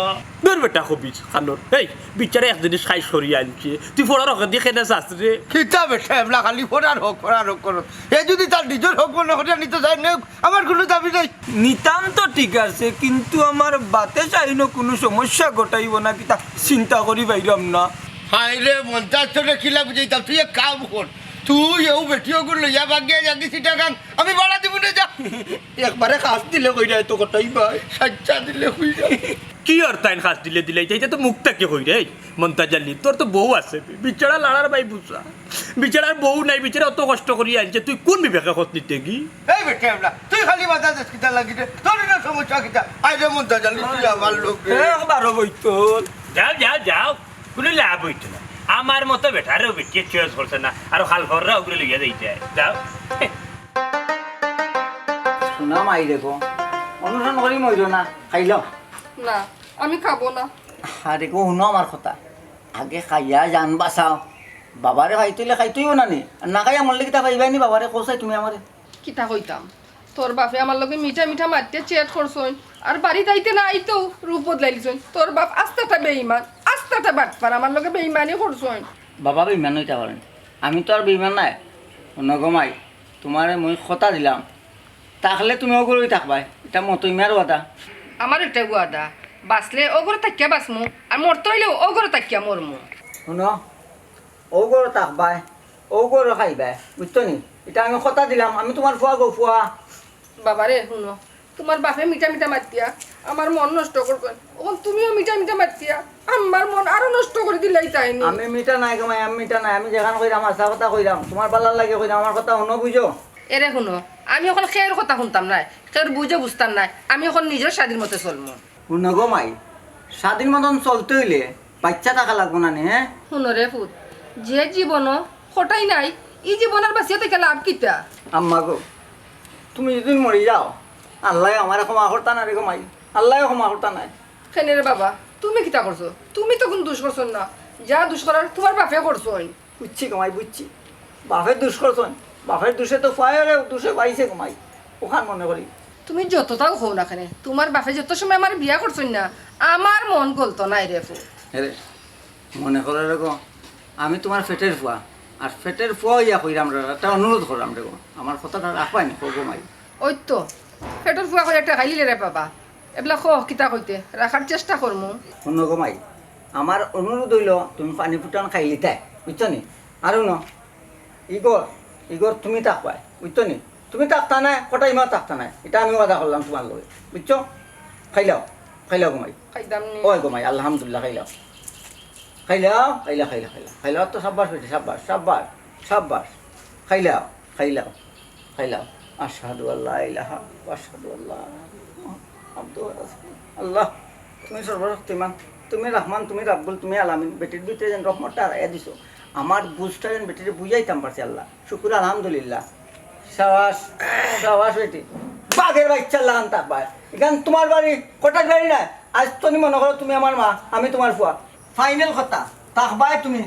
দূর বেটা, কবির খানোর। এই, বিচারা এক জিনিস খাইশ করিয়া আনছে, তুই ফড়র হকে দি কেনে চাস রে? কিতা বেটা, এবলা খালি ফড়র হক, ফড়র হক করো। এ যদি তার নিজর হক মনো করিয়া নিতো চায়, নেউক, আমার কুনু দাবি নাই। নিতাম তো ঠিক আছে, কিন্তু আমার বাতে চাইনো কুনু সমস্যা ঘটাইব না কিতা চিন্তা করি পাইরাম না। হায় রে, মন্তাজ তোরে কিলা বুঝাইতাম, তুই এক কাম কর, তুই এউ বেটিওগুর লইয়া বাগিয়া যাগি চিটাগাং, আমি ভাড়া দিমু নে যা। একবারে খাস দিলে কইরা তো কটাই ভাই। সাচ্চা দিলে কইরা। কিওর তাইন খাস দিলে দিলে, ইতা তো মুখ থাকি কইরে। এই, মন্তাজ আলী, তোর তো বউ আছে, বিচারা লাড়ার ভাই বুঝা। বিচারার বউ নাই, বিচারা অত কষ্ট করি আনছে, তুই কোন বিবেকে খত নিতে গি? এই বেটা এবলা, তুই খালি বাধা দেস কিতা লাগি রে? তোর ইনো সমস্যা কিতা? আয় রে মন্তাজ আলী, তুই আমার লোক রে। এ, বারো বইতল। যাও, যাও, যাও। কুনু লাভ অইতো না। আমার মতো বেটারেও বেটিয়ে choice করছে না। আর খাল ফররা ওগুলো লইয়া যাইতে হয়। যাও। শুনা মাই দেখো, অনুসরণ করি মইল না, খাইল। না, আমি খাবো না। আরে গো, হুনো আমার কথা। আগে খাইয়া জান বাঁচাও। বাবারে খাইতে অইলে খাইতে অইব না নি? আর না খাইয়া মরলে কিতা পাইবায় নি বাবারে? কও চাই তুমি আমারে। কিতা কইতাম? তোর বাপে আমার লগে মিঠা মিঠা মাতিয়া chat করছইন। আর বাড়িত আইতে না আইতেউ রূপ বদলাইলিছইন। তোর বাপ আস্তাটা বেঈমান, আস্তাটা বাটপার, আমার লগে বেঈমানি করছইন। বাবা বেঈমান অইতা পারেন, আমি তো আর বেঈমান নায়। হুনো গো মাই, তুমারে মুই কথা দিলাম, থাকলে তুমি অউ ঘরোউ থাকবায়, ইটা মতই মিয়ার ওয়াদা। আমার ইটা ওয়াদা, বাঁচলে অউ ঘরো থাকিয়া বাঁচমু, আর মরতে অইলেও অউ ঘরো থাকিয়া মরমু। হুনো, অউ ঘরো থাকবায়, অউ ঘরো খাইবায়, বুঝছো নি? ইটা আমি কথা দিলাম, আমি তুমার ফুয়া গো ফুয়া। বাবারে, হুনো, তুমার বাপে মিঠা মিঠা মাতিয়া আমার মন নষ্ট করছইন, অখন তুমিও মিঠা মিঠা মাতিয়া আমার মন আরো নষ্ট করি দিলাইতায় নি। আমি মিঠা নায় গো মাই, আমি মিঠা নায়, আমি যেখান কইরাম হাছা কথা কইরাম, তুমার ভালার লাগি কইরাম, আমার কথা হুনো বুঝো। এরে হুনো, আমি অখন কেউর কথা হুনতাম নায়, কেউর বুঝে বুঝতাম নায়, আমি অখন নিজর স্বাধীন মতে চলমু। হুনো গো মাই, স্বাধীন মতন চলতে অইলে বাইচ্চা থাকা লাগবো না নি, হে? হুনো রে পুত, যে জীবনো কটাই নাই, ই জীবন আর বাঁচিয়া থাকি লাভ কিতা? আম্মা গো, তুমি যুদি মরি যাও, আল্লায় আমারে ক্ষমা করতা নায় রে গো মাই, আল্লায় ক্ষমা করতা নায়। কেনে রে বাবা, তুমি কিতা করছো? তুমি তো কুনু দুষ করছো না, যা দুষ করার তুমার বাপে করছইন। বুঝছি গো মাই, বুঝছি। বাপে দুষ করছইন, বাপের দুষে তো ফুয়ায়ও দুষে পাইছে গো মাই, অখান মনে করি। তুমি যততাউ কও না কেনে, তুমার বাপে যত সময় আমারে বিয়া করছইন না, আমার মন গলতো নায় রে পুত। এরে, মনে করো রে গো, আমি তুমার পেটের ফুয়া, আর পেটের ফুয়া অইয়া কইরাম রে, একটা অনুরোধ করলাম রে গো, আমার কথাটা রাখবায় নি, কও গো মাই। ওই তো, পেটের ফুয়া কইয়া ঠেকাইলি রে বাবা, এবলা ক কিতা কইতে, রাখার চেষ্টা করমু। হুনো গো মাই, আমার অনুরোধ অইলো তুমি পানি ফুটান খাইলিতায়, বুঝছো নি? আর হুনো, ইগর, ইগর তুমি থাকবায়, বুঝছো নি? তুমি থাকতা নায়, কটাই মা থাকতা নায়, ইটা আমি ওয়াদা করলাম তুমার লগে, বুঝছো? খাইলাও, খাইলাও গো মাই। খাইতাম নি। ওই গো মাই, আলহামদুলিল্লাহ, খাইলাও। খাইলাও, খাইলা, খাইলা, খাইলা। খাইলাও তো সাব্বাস বেটি, সাব্বাস, সাব্বাস, সাব্বাস। খাইলাও, খাইলাও, খাইলাও। আশহাদু আল্লা ইলাহা ওয়া আশহাদু আল্লা মুহাম্মাদুর রাসূলুল্লাহ। আল্লাহ, তুমি সর্বশক্তিমান, তুমি রহমান, তুমি রাব্বুল, তুমি আলামিন। বেটির ভিতরে যেন রহমতটা আরাইয়া দিছো। আমার বুঝটা যেন বেটিরে বুঝাইতাম পারছি আল্লাহ। শুকুর আলহামদুলিল্লাহ। সাবাস, সাবাস বেটি। বাঘের বাইচ্চার লাখান থাকবায়। ইখান তুমার বাড়ি, কটার বাড়ি নায়। আইজ তনে মনে করো তুমি আমার মা, আমি তুমার ফুয়া। ফাইনাল কথা, থাকবায় তুমি।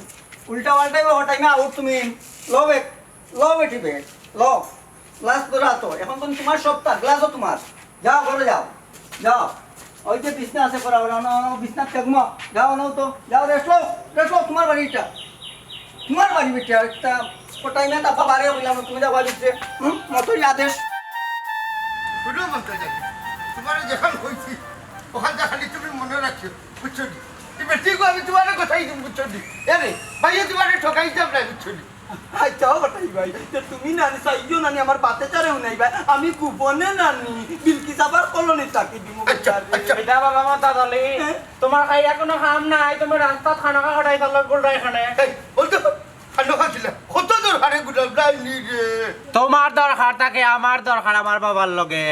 উল্টা পাল্টা অইবো, হটাইমা আউট তুমি। লও বেগ, লও বেটি বেগ, লও। গ্লাস ধরা তো, অখন তো তুমার সপ্তাহ, গ্লাসও তুমার। যাও, ঘরো যাও, যাও। ওই যে বিছনা আছে, করা, ওরা, ওরা, ওরা, বিছনা থাকমো। যাও, নাও তো, যাও, রেস্ট লও, রেস্ট লও, তুমার বাড়ি ইটা। তুমার বাড়ি বেটি, আর একটা কটাই না, তারপর বাড়ি হইলাম, তুমি যাও বাড়িতে। হুম, মতই আদেশ। হুনো মন্তাজ আলী, তুমারে যেখান কইছি, অখানটা খালি তুমি মনো রাখিও, বুঝছো নি? ই বেটিগু আমি তুমারে কথাই দিমু, বুঝছো নি? এরে, ভাইয়ে তুমারে ঠকাইতাম নায়, বুঝছো নি? আচ্ছা, ও কটাই ভাই, তে তুমি নানি চাইও নানি আমার বাতে চারে হুনাইবা, আমি গোপনে নানি বিলকিস আপার কলোনিত থাকি দিমু আচ্ছা, বুঝছো নি? আচ্ছা। ইটা বাবা মন্তাজ আলী, হ্যাঁ? তুমার খাইয়া কুনু কাম নাই, তুমি রাস্তাত খানা খা কটাই থাকলে গুলটা এখানে। এই, ওই তো, খানো খাচ্ছিলা। কত দরকারে গুলাম নাই নি রে। তুমার দরকার থাকে, আমার দরকার আমার বাবার লগে,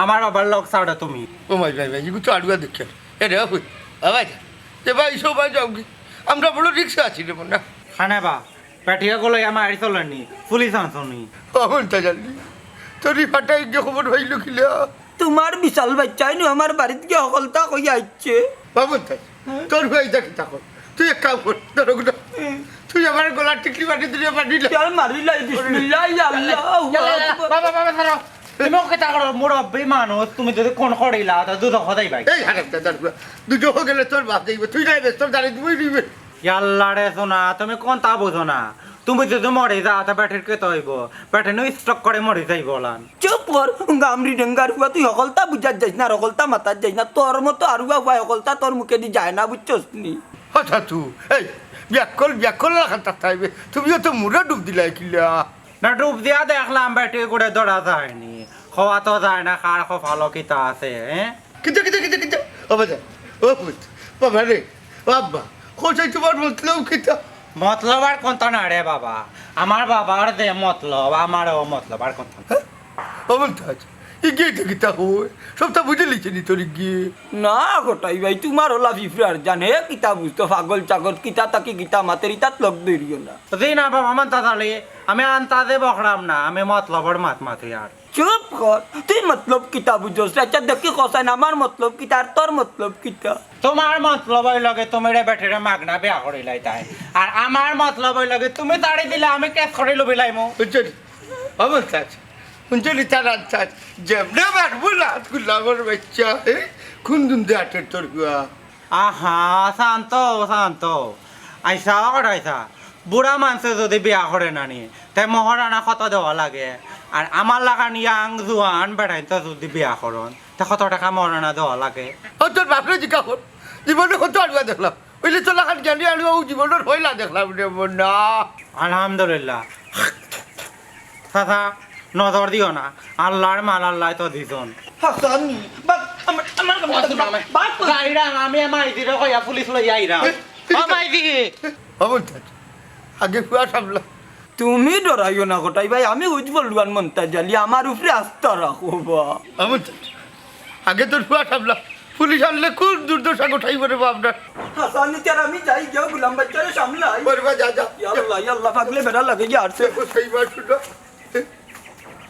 আমার বাবার লগ ছাড়ো তুমি। ও মাই ভাই ভাই, ইগু তো আড়ুয়া দেখে। এ রে, ওই, বাবা যা। এ ভাই, সবাই যাও কি? আমরা বড় রিক্সা আছি রে মনে। খানে বা, পেটিয়া গলো আমার আড়ি চলেনি, পুলিশ আনছনি। ও মন্তাজ আলী, তোর ই ফাটাই গিয়ে খবর পাইল কিলা? তুমার বিশাল বাইচ্চাইনু আমার বাড়িত গিয়া হকলতা কইয়া আইছে। বাবু তাই, হ্যাঁ? তোর ভাই দেখি তখন। তুই এক কাম কর, ধরো গুলো। হুম। তুই আমার গলার টিকলি বাটি দিলে বাটি লে। চল মারি লাই, বিসমিল্লাহ, ইয়া আল্লাহ, ইয়াল্লা, ইয়াল্লা, ইয়াল্লা। আকবার। বাবা, বাবা, ধরো। তুমি ওকে তা করো, মুরব্বি মানুষ, তুমি যদি কোন করিলা, তা দুধ হদাই ভাই। এই হারাম দাদার গুলা। দুধ হয়ে গেলে তোর বাপ দেখবে, তুই নাই রে, তোর দাঁড়িয়ে দিবই দিবে। ইয়াল্লা রে সোনা, তুমি কোনটা বুঝো না? তুমি যদি মরি যাও, তা বেটির কিতা অইবো? বেটি নু স্ট্রোক করে মরি যাইবো লান। চুপ কর, গামরি ডেঙ্গার ফুয়া, তুই হকলতা বুঝাত যাইস না, আর হকলতা মাতাত যাইস না। তোর মতো আরুয়া ফুয়া হকলতা তোর মুখেদি যায় না, বুঝছস নি? হঠাৎ তুই, এই, বিয়াক্কল, বিয়াক্কল লাখান থাকতে অইবে। তুমিও তো মুড়া ডুব দিলাই কিলা? না, ডুব দিয়া দেখলাম, বেটি করে ধরা যায়নি। খোয়া তো যায় না, কার কপালো কিতা আছে, হ্যাঁ? কিতা, কিতা, কিতা, কিতা? ও বাবা, ও পুত, বাবা রে, ও আব্বা, কোথায় তোমার মতলব কিতা? মতলব আর কোনটা না রে বাবা, আমার বাবার যে মতলব, আমারও মতলব আর কোনটা না। হ্যাঁ? ও মন্তাজ, ইগিয়ে তো কিতা হয়? সবটা বুঝে লিছে নি তোর ইগিয়ে? না, কটাই ভাই, তুমার ওলা ফিফরার জান, হে কিতা বুঝতো, পাগল ছাগল, কিতা তাকি কিতা মাতের, ইতাত লগ ধরিও না। জি না বাবা, মন্তাজ আলী, আমি আন্তাজে বকরাম না, আমি মতলবর মাত মাতি আর। চুপ কর, তুই মতলব কিতা বুঝছস? আচ্ছা দেখি কসাইন, আমার মতলব কিতা আর তোর মতলব কিতা? তোমার মতলব অইল গি তুমি রে বেটিরে মাগনা বিয়া করিলাইতায়, আর আমার মতলব অইল গি তুমি তাড়ি দিলে আমি কেস করি লুবিলাইমু। বুঝছো নি? অমন চাচ, শুনছো নি তার আন্তাজ? যেমনে মারবো লাত গুলামর বাচ্চা, হে? কোন দুন্দে আটের তোর গুয়া? আহা, শান্ত, শান্ত। আইসা, অকট আইসা। বুড়া মানষে যুদি বিয়া করে না নি, তে মহরানা কত দেওয়া লাগে? আর আমার লাখান ইয়াং জুয়ান বেটাইন্তে যুদি বিয়া করইন, তে কত টেকা মহরানা দেওয়া লাগে? ও তোর বাপরে জিকা কর, জীবনে কত আড়ুয়া দেখলাম, অইলে তোর লাখান জ্ঞানী আড়ুয়া অউ জীবনর পয়লা দেখলাম রে মন্না। আলহামদুলিল্লাহ। চাচা, নজর দিও না, আল্লার মাল আল্লায় তো দিছইন। হাসান, বাদ, আমার, আমার, আমার, বাদ, বাদ, বাদ। যাইরাম, আমি আমার আইজিরে কইয়া পুলিশ লইয়া আইরাম। ও মাইজি। অমন থাকে। আগে ফুয়া সামলা। তুমি ডরাইও না কটাই ভাই, আমি উজ বললুয়ান মন্তাজ আলী, আমার উপরে আস্থা রাখো বা। অমন থাকে। আগে তোর ফুয়া সামলা। পুলিশ আনলে কোন দুর্দশা গোটাইব রে বাপ না। হাসান, নিতে আর আমি যাই, গিয়া গুলাম বাচ্চারে সামলাই। ওরে বা, যা, যা। ইয়া আল্লাহ, ইয়া আল্লাহ, পাগলে বেড়া লাগে গিয়া আরছে। দেখো, সেই মাসুটা।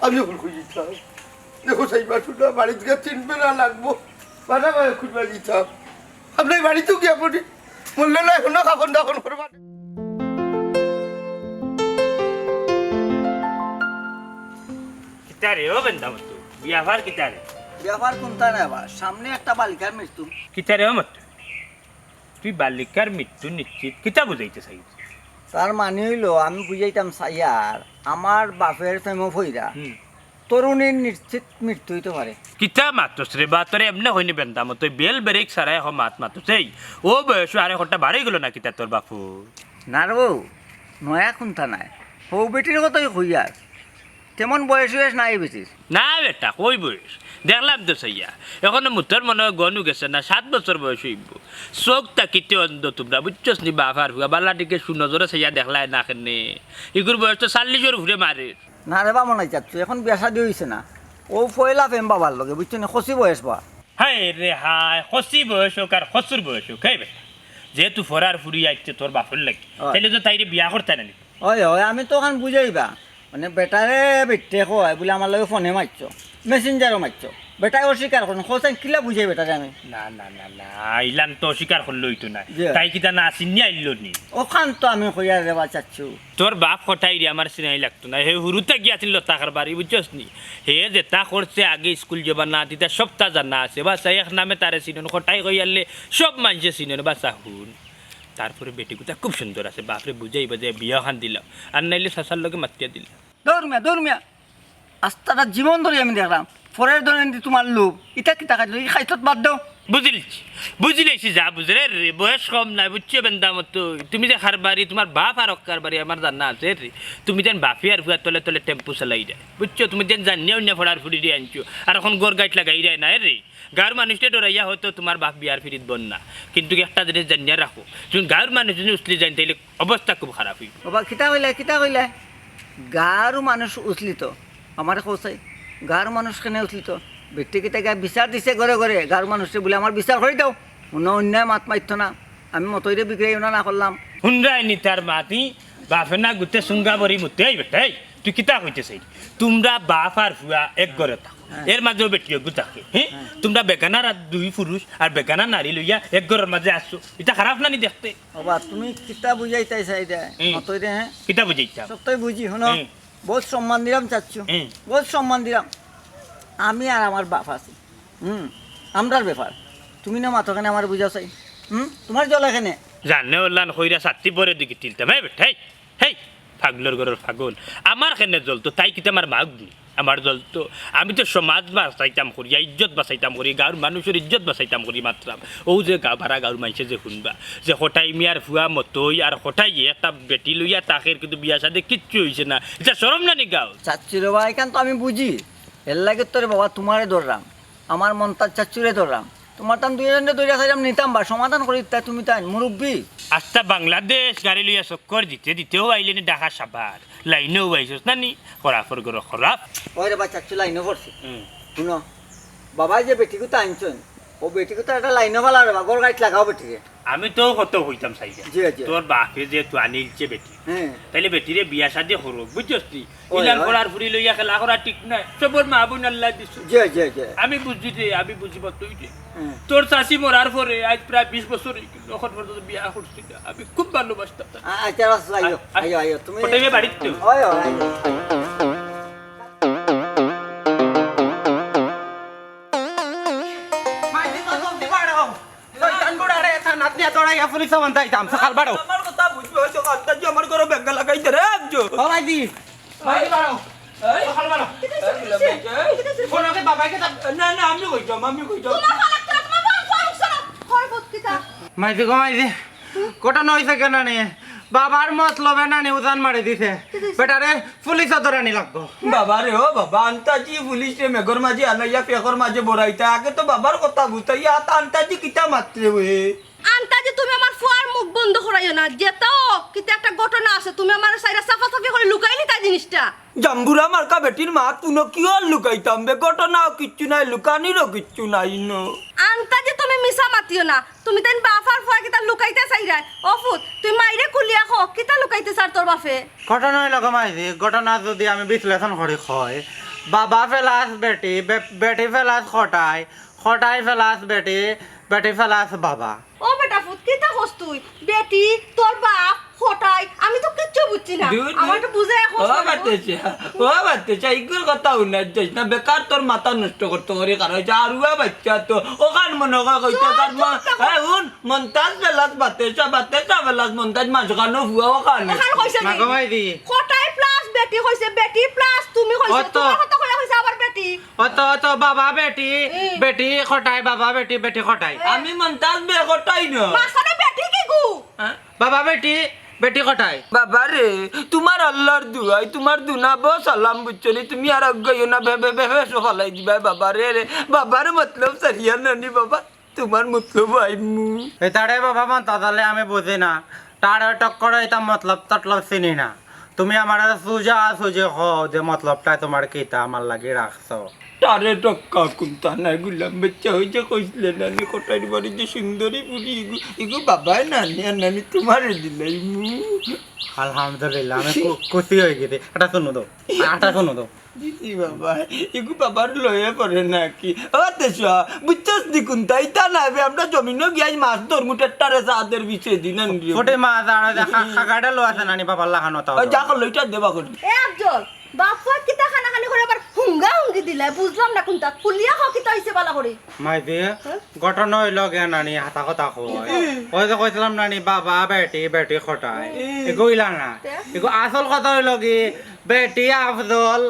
আমি এখন খুঁজি চাই। দেখো, সেই মাসুটা বাড়িত গিয়া তিন বেলা লাগবো। বানা বানা খুঁজবা দিতাম। আপনার বাড়িতেও গিয়া পড়ি। মরলে নয়, হনো কাফন দাফন করবা। কিতা রে, ও বেন্দা মতো? বিয়াফার কিতা রে? বিয়াফার কুনতা না বা? সামনে একটা বালিকার মৃত্যু। কিতা রে, ও মতো? তুই বালিকার মৃত্যু নিশ্চিত কিতা বুঝাইতে চাই? তার মানে অইলো, আমি বুঝাইতাম চাইয়ার, আমার বাপের প্রেমো ফইরা হুম। তরুণীর নিশ্চিত মৃত্যু অইতো পারে। কিতা মাতস রে বা, তোরে এমনে কইনি বেন্দা মতো, বেল ব্রেক ছাড়া এখন মাত মাতস। এই, ও বয়সো আরে ঘন্টা বাড়ি গেল না কিতা তোর বাপু? না রে বউ, নয়া কুনতা নায়। হউ বেটির কথাই কইয়ার। তেমন বয়স বয়স নাই বেটির। না বেটা, কই বয়স? দেখলাম তো চাইয়া। এখনো মুতর মনে হয় গনু গেছে না, সাত বছর বয়স অইবো। চোখ থাকিতে অন্ধ তুমরা, বুঝছস নি বাফ আর ফুয়া? বালা দিকে সুনজরে চাইয়া দেখলায় না কেনে? ইগুর বয়স তো চাল্লিশর উপরে মারে। না রে বা মনাই চাচ্ছু, এখন বিয়া শাদি অইছে না। অউ পয়লা প্রেম বাবার লগে, বুঝছো নি? কচি বয়স বা। হায় রে হায়, কচি বয়স অউক আর কচুর বয়স অউক, হেই বেটা। যেহেতু ফরার ফুরি আইছে তোর বাপর লাগি, অয়। তাইলে তো তাইরে বিয়া করতে না নি? অয়, অয়, আমি তো অখান বুঝাইবা। মানে বেটারে বেটে কয়, বুলে আমার লগে ফোনে মাতছো, মেসেঞ্জারো মাতছো। বেটায় অস্বীকার করইন, কইছইন কিলা বুঝাই বেটারে আমি? না, না, না, না, ইলান তো অস্বীকার করলে অইতো না। জি। তাই কিতা না চিনিয়া আইলো নি? অখান তো আমি কইয়ার রে বা চাচ্ছু। তোর বাপ কটাই রে আমার চিনাই লাগতো না। হে হুরুতা গিয়া আছিল লতা কারবারি, বুঝছস নি? হে যেতা করছে আগে স্কুল যাবা না, তিতা সবতা জানা আছে। বাছা, এক নামে তারে চিনইন, কটাই কইয়ারলে সব মানষে চিনইন। বাছা, হুন। তারপরে বেটিগুতা খুব সুন্দর আছে, বাপরে বুঝাইবা যে বিয়া খান দিলাম, আর নাইলে চাচার লগে মাতিয়া দিলাম। দৌড় মিয়া, দৌড় মিয়া। আস্তাটা জীবন ধরি আমি দেখলাম, ফরের ধরে এমনি তোমার লোভ, ইতা কিতা খাইছো? ই খাইছত বাদ দেও। বুঝিলছি, বুঝিলাইছি যা বুঝরে রে, বয়স কম নাই, বুঝছো বেন্দা মতো? তুমি যে কারবারি, তোমার বাপ আর কারবারি, আমার জানা আছে রে। তুমি যেন বাফি আর ফুয়ার তলে তলে টেম্পু চালাই দেয়, বুঝছো? তুমি যেন জানিয়া উনিয়া ফরার ফুরি দিয়ে আনছো, আর এখন গড় গাইট লাগাই দেয় না রে। গাঁওর মানুষরে ডরাইয়া হয়তো তোমার বাপ বিয়ার ফিরিত বন না, কিন্তু একটা জিনিস জানিয়া রাখো, তুমি গাঁওর মানুষ যদি উছলি যাইন, তাইলে অবস্থা খুব খারাপ অইবো। বাবা, কিতা কইলে, কিতা কইলে? গাঁওর মানুষ উছলিত, আমারে কও চাই, গাঁওর মানুষ কেনে উছলিত? বেটি কিতা গিয়া বিচার দিছে ঘরে ঘরে, গাঁওর মানুষরে বুলে আমার বিচার করি দেও, অন্য অন্যায় মাত মাততো না, আমি মতইরে বিগড়াই অনা না করলাম। হুনরায় নি তার মাতি, বাফে না গুতে সুঙ্গা বরি মুতে, এই বেটা, এই, তুই কিতা কইতে চাই? তোমরা বাফ আর ফুয়া এক ঘরে থাকো, হ্যাঁ। এর মাঝেও বেটি এগু থাকে, হ্যাঁ? হ্যাঁ। তোমরা বেগানা রা-, দুই পুরুষ আর বেগানা নারী লইয়া এক ঘরর মাঝে আসছো, ইটা খারাপ না নি দেখতে? বাবা, তুমি কিতা বুঝাইতায় চাই দে? হুম। মতইরে, হ্যাঁ? কিতা বুঝাইতাম? সত্যই বুঝি, হুনো। হুম। বহুত সম্মান দিলাম চাচ্ছু। হুম। বহুত সম্মান দিলাম। আমি আর আমার বাফ আছি। হুম। আমরার ব্যাপার। তুমি না মাতো কেনে আমারে বুঝাও চাই? হুম? তোমার জ্বলে কেনে? জানে ওলান কইরা ছাতি পরে দিকে তিলতাম। হেই বেটা, হেই, হেই, পাগলর ঘরর পাগল। আমার কেনে জ্বলতো, তাই কিতা আমার মাগ নি? আমার জ্বলতো। আমি তো সমাজ বাঁচাইতাম করি, ইজ্জত বাঁচাইতাম করি, গাঁওর মানুষর ইজ্জত বাঁচাইতাম করি মাতরাম। অউ যে গাঁও, বারা গাঁওর মানষে যে হুনবা, যে কটাই মিয়ার ফুয়া মতই আর কটাই একটা বেটি লইয়া থাকের, কিন্তু বিয়া শাদী কিচ্ছু অইছে না। ইটা শরম না নি গাঁও? চাচ্ছি রে বা, ইখান তো আমি বুঝি। এর লাগি তো রে বাবা তোমারে ধরলাম। আমার মন্তাজ চাচ্চুরে ধরলাম। তোমার তান দুইজনরে ধরিয়া চাইলাম নিতাম বা সমাধান করি দিতা তুমি তাইন মুরব্বি। আস্তা বাংলাদেশ গাড়ি লইয়া চক্কর দিতে দিতেও আইলে নি ঢাকা সাভার। লাইনেও আইছস না নি? খরাফর ঘরর খরাফ। ওই রে বা চাচ্চু লাইনে পড়ছে। হুম। হুনো, বাবায় যে বেটিগুতা আনছইন, অউ বেটিগুতা একটা লাইনে ফালা রে বা, ঘর গাইট লাগাও বেটিরে। আমি তো কত কইতাম চাইয়া। জি, জি। তোর বাপে যে তুই আনিলছে বেটি। হ্যাঁ। তাইলে বেটিরে বিয়া শাদী করো, বুঝছস নি? ওই, ইলান ওই। করার ফুরি লইয়া খেলা করা ঠিক নায়। সবর মা বোন আল্লায় দিছে। জি, জি, জি। আমি বুঝি রে, আমি বুঝি বা তুই রে। হ্যাঁ। তোর চাচি মরার পরে আজ প্রায় বিশ বছর অই গেল, এখন পর্যন্ত বিয়া করছি না। আমি খুব ভালোবাসতাম তারে। আ-, আচ্ছা, রাস, আইও, আ-, আ-, আইও, আইও, তুমি কটাই বাড়িত তো? ওই, ওই, আইও। মাইজি তো জলদি বাড়াও। শয়তান বুড়ারে থানাত নিয়া দৌড়াইয়া পুলিশে বান্ধাইতাম, সকাল বাড়াও। আমার কথা বুঝো। ওই তো আন্তাজি আমার ঘরো বেঙ্গা লাগাইতে রে, আনছো। ও ভাইজি, ভাইজি বারো। এই, সকাল বারো। এই, এই, এই, ফোন ওকে বাবাকে দাও। না, না, আমি কইতাম, আমি কইতাম। তোমার ফালাক করে তোমার বাবা ফোন উঠছে না। খরবত কিতা? মাইজি গো মাইজি, ঘটনা অইছে কেনে নি? বাবার মতলবে নানি উজান মারি দিছে। বেটারে পুলিশো ধরানি লাগবো। বাবা রে, ও বাবা, আন্তাজি পুলিশরে মেঘর মাঝে আনাইয়া ফেকর মাঝে বড়াইতা। আগে তো বাবার কথা বুঝতা, ইয়া আন্তাজি কিতা মাতরে ওয়ে। আন্তাজি তুমি আমার ফুয়ার মুখ বন্ধ করাইও না। যেতাও কিতা একটা ঘটনা আছে, তুমি আমার সাইরা সাফাসাফি করি লুকাইলিতায় জিনিসটা। জাম্বুরা মার্কা বেটির মাত কুনো কিওর লুকাইতাম বে, ঘটনাও কিচ্ছু নাই, লুকানিরও কিচ্ছু নাই ন। আন্তাজি তুমি মিছা মাতিও না, তুমি তাইন বাফ আর ফুয়া কিতা লুকাইতা চাইরায়? ও ফুত, তুই মাইরে কুলিয়া ক, কিতা লুকাইতে চার তোর বাফে? ঘটনা অইলো গো মাইজি, ঘটনা যুদি আমি বিশ্লেষণ করি কই, বাবা ফেলাস বেটি, বে-, বেটি ফেলাস খটাই, খটাই ফেলাস বেটি, বেটি ফেলাস বাবা। ও বেটা ফুত, কিতা কস তুই? বেটি, তোর বাফ, খটাই, আমি তো কিচ্ছু বুঝছি না। দুধ, আমার দুধ। তো বুঝাইয়া কস ও না, বাতেশা, ও বাতেশা, ইগুর কথা হুনাত যাইস না, বেকার তোর মাথা নষ্ট করতে করি, কারণ অইছে আরুয়া বাইচ্চা তো, ওখান মনো কয় কইতে ও তার মা, চুপ থাকো। এই হুন, মন্তাজ ফেলাস বাতেশা, বাতেশা ফেলাস মন্তাজ, মাঝখানো ফুয়া ওখানে। ওখান কইছে নি? মাগো ভাই দি। খটাই plus বেটি কইছে, বেটি plus তুমি কইছো, অত। তোমার কথা কইয়া কইছে আবার বেটি। অত, অত, বাবা বেটি, হুম। বেটি খটাই, বাবা বেটি, বেটি খটাই। আমি মন্তাজ বে খটাই না। মাঝখানো বেটি কি গু? হ্যাঁ? বাবা বেটি, বেটি খটাই। বাবা রে, তোমার আল্লার দুয়াই, তোমার দুনা বো সালাম বুঝছো নি, তুমি আর আগাইও না, বে, বে, বে, বে, সকালাই দিবায় বাবা রে, রে, বাবার মতলব সারিয়া নানি বাবা, তোমার মতলব আইমু। এটারে বাবা মন্তাজ আলী আমি বুঝি না, তারে টক্কর এটা মতলব ততলব চিনি না। তুমি আমারে সুজা সুজি কও যে মতলবটা তোমার কিতা আমার লাগি রাখছো। তারে টক্কা কুন্তা নাই, গুলাম বাচ্চা অই যে কইছিলে নানি কটাইর বাড়ি যে সুন্দরী বুড়ি, ইগু, ইগু বাবায় নানি আর নানি তোমারে দিলাইমু। আলহামদুলিল্লাহ, আমি খু-, খুশি অই গেছি। এটা শুনো দাও, এটা শুনো দাও। দিদি বাবা, ইগু বাবার লয়ে পড়ে নাকি? ও দেশা, বুঝছস নি কুন্তা? ইতা না বে, আমরা জমিনো গিয়া মাছ ধরমু, টেট্টারে চাঁদের বিচে দিন আনবি। ফটে মাছ আর ওই যে খা-, খাগাটা লো আছে নানি বাবার লাখানো তাও। ওই যা করলো, ইটা দেবা করে। এ আফজল, বাপ ফুয়া কিতা কানাকানি করি আবার হুঙ্গা হুঙ্গি দিলায়, বুঝলাম না কুন্তা। খুলিয়া ক কিতা অইছে বালা করি। মাইজি, হ্যাঁ? ঘটনা অইলো গিয়া নানি হাতা কথা কয়। হুম। ওই যে কইছিলাম নানি বাবা বেটি, বেটি খটাই। হুম। এগু ইলা না। তে? এগু আসল কথা অইলো কি, বেটি আফজল,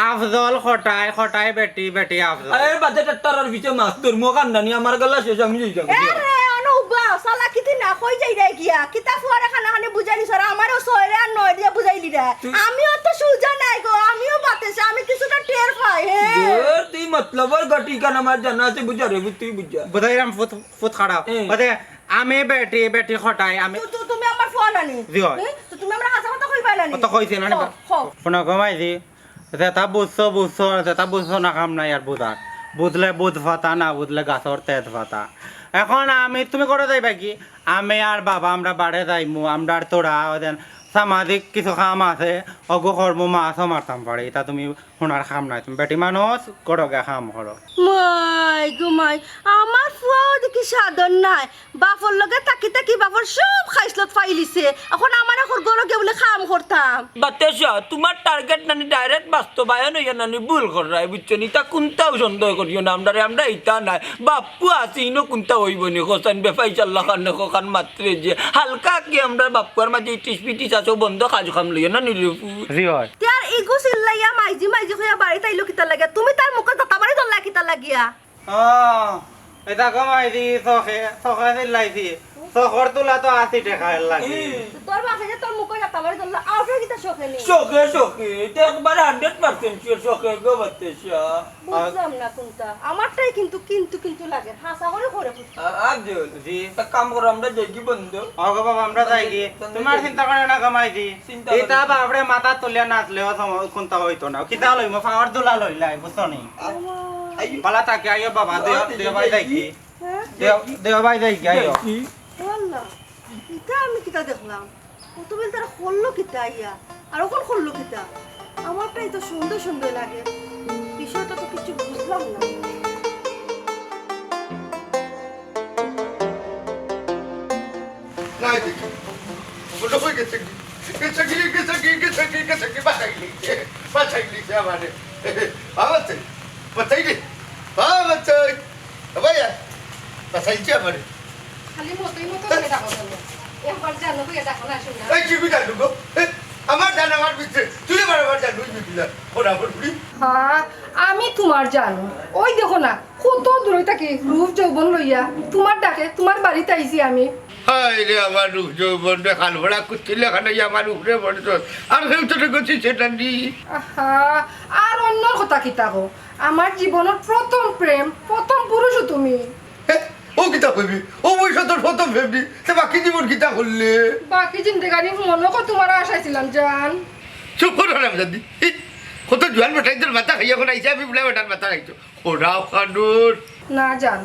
আফজল খটাই, খটাই বেটি, বেটি আফজল। এই বাদে ট্রাক্টরর পিছে মাছ ধরমু, কান্দানি আমার গলা শেষ, আমি যাই যাবো। এ রে, অনুবা, চালাকিতি না, কই যাইরায় গিয়া? কিতা ফুয়ারে কানাকানি বুঝাইলিছ, আর আমারেও ছয়রে আর নয়রে বুঝাইলিরায়। তুই আমি অত সুজা নায় গো, আমিও বাতেশা, আমি কিছুটা টের পাই, হে। ধুর, তুই মতলবর গটি কান আমার জানা আছে, বুঝা রে, তুই বুঝা। বুঝাইরাম ফুত, ফুত খারাপ। এ। বাদে আমি বেটি, বেটি খটাই, আমি তো, তো, তুমি আমার ফুয়া নানি। জি অয়। এ? তো তুমি আমারে হাছা কথা কইবায় নানি? অত কইছি না, না। ক, ক। হুনো গো মাইজি, যেটা বুঝছো, বুঝছো, যেটা বুঝছো না কাম নাই আর বুঝার। বুঝলে বুঝ ফাতা, না বুঝলে গাছর তেজ ফাতা। এখন আমি, তুমি করে যাইবা কি? আমি আর বাবা আমরা বাড়ে যাইমু, আমরা আর তোরা ওদের সামাজিক কিছু কাম আছে, অগু করমু, মাছও মারতাম পারি, ইতা তুমি হুনার কাম নাই, তুমি বেটি মানুষ, করো গিয়া কাম করো। মাই গো মাই, আমার ফুয়াও দেখি সাদর নায়। বাপর লগে থাকি থাকি বাপর সব খাইছলত ফাইলিছে। এখন আমার এখন ঘরো গিয়া বুলে কাম করতাম। বাতেশা, তোমার target নানি direct বাস্তবায়ন অইয়া নানি ভুল কররায়, বুঝছো নি? ইতা কুন্তাও সন্দেহ করিও না আমরারে, আমরা ইতা নায়। বাপ্পু আছি, ইনো কুন্তা অইবো নি? হোসেন বেফাই চাল্লা খান, খো খান মাত্রে যে। হালকা কি আমরার বাপ্পুয়ার মাঝে ইটিস পিটিস আছে, বন্ধ কাজ কাম লইও না নিরুপু। জি অয়। তে আর ইগু চিল্লাইয়া মাইজি মাইজি কইয়া বাড়িত আইলো কিতা লাগিয়া? তুমি তার মুখো জাতা বাড়ি ধরলা কিতা লাগিয়া? ও, এটা কমাই দি, চোখে, চোখে চিল্লাইছি। চোখর তুলা তো আশি টেকা এর লাগি। তোর বাপে যে তোর মুখো জাতা বাড়ি ধরলা, আউটে কিতা চোখে নি? চোখে, চোখে, এটা একবারে hundred percent sure চোখে গো বাতেশা। বুঝলাম না কুন্তা। আমারটাই কিন্তু, কিন্তু, কিন্তু লাগে। হাছা করি করে বুঝ। আ-, আর যে, জি। এক কাম করো, আমরা যাইগি বন্ধু। ওগো বাবা, আমরা যাইগি। বন্ধু তোমার যাইগি। চিন্তা করে না কমাই দি। চিন্তা এটা করে। বাপরে মাথা তুলিয়া নাচলেও সম-, কুন্তা অইতো না। কিতা লইমু, পাওয়ার দুলা লইলাই, বুঝছো নি? আ-, আইও। বালা থাকি, আইও বাবা, আ, দেও, দেও ভাই যাইগি। হ্যাঁ? দেও, দেও ভাই যাইগি, আইও। যাইগি। ও আল্লাহ, ইটা আমি কিতা দেখলাম? কত বেল তারা করলো কিতা আইয়া? আর ওখান করলো কিতা? আমারটাই তো সন্দেহ সন্দেহ লাগে। বিষয়টা তো কিছু বুঝলাম না। নাই দেখি। ওটা কই গেছে কি? গেছে কি, গেছে কি, গেছে কি, গেছে কি? বাঁচাই নিছে, বাঁচাই নিছে আমারে। বাঁচাই, বাঁচাই রে। বাঁচাই। ভাইয়া, বাঁচাইছে আমারে। খালি মতোই মতো করে ডাকো কেন? এখন আমার জানো কইয়া ডাকো না, শোনা। এই কি কই জানো গো? এ, আমার জান আমার ভিতরে, তুই আবার আমার জানো ওই বিপিলা, ওরা আমার বুড়ি। হ্যাঁ, আমি তোমার জানো। ওই দেখো না, কত দূরই থাকি রূপ যৌবন লইয়া তোমার ডাকে তোমার বাড়িত আইছি আমি। হায় রে, আমার রূপ যৌবন রে, হালবড়া কুত্তিলে খানাই আমার উপরে পড়ছস। আর কেউ তো রেখেছি সেটা নি। আহা, আর অন্যর কথা কিতা কও? আমার জীবনর প্রথম প্রেম, প্রথম পুরুষও তুমি। হে, ও কিতা কইবি? ও বয়সে তোর প্রথম প্রেম নি, তে বাকি জীবন কিতা করলে? বাকি জিন্দেগানি মনো কত তোমার আশায় ছিলাম জান। চুপ কর হারামজাদি। হি, কত জোয়ান বেটাইন্তর মাথা খাইয়া এখন আইছে, আমি বুড়া বেটার মাথা খাইছো। ওরাও খানুর। না জান,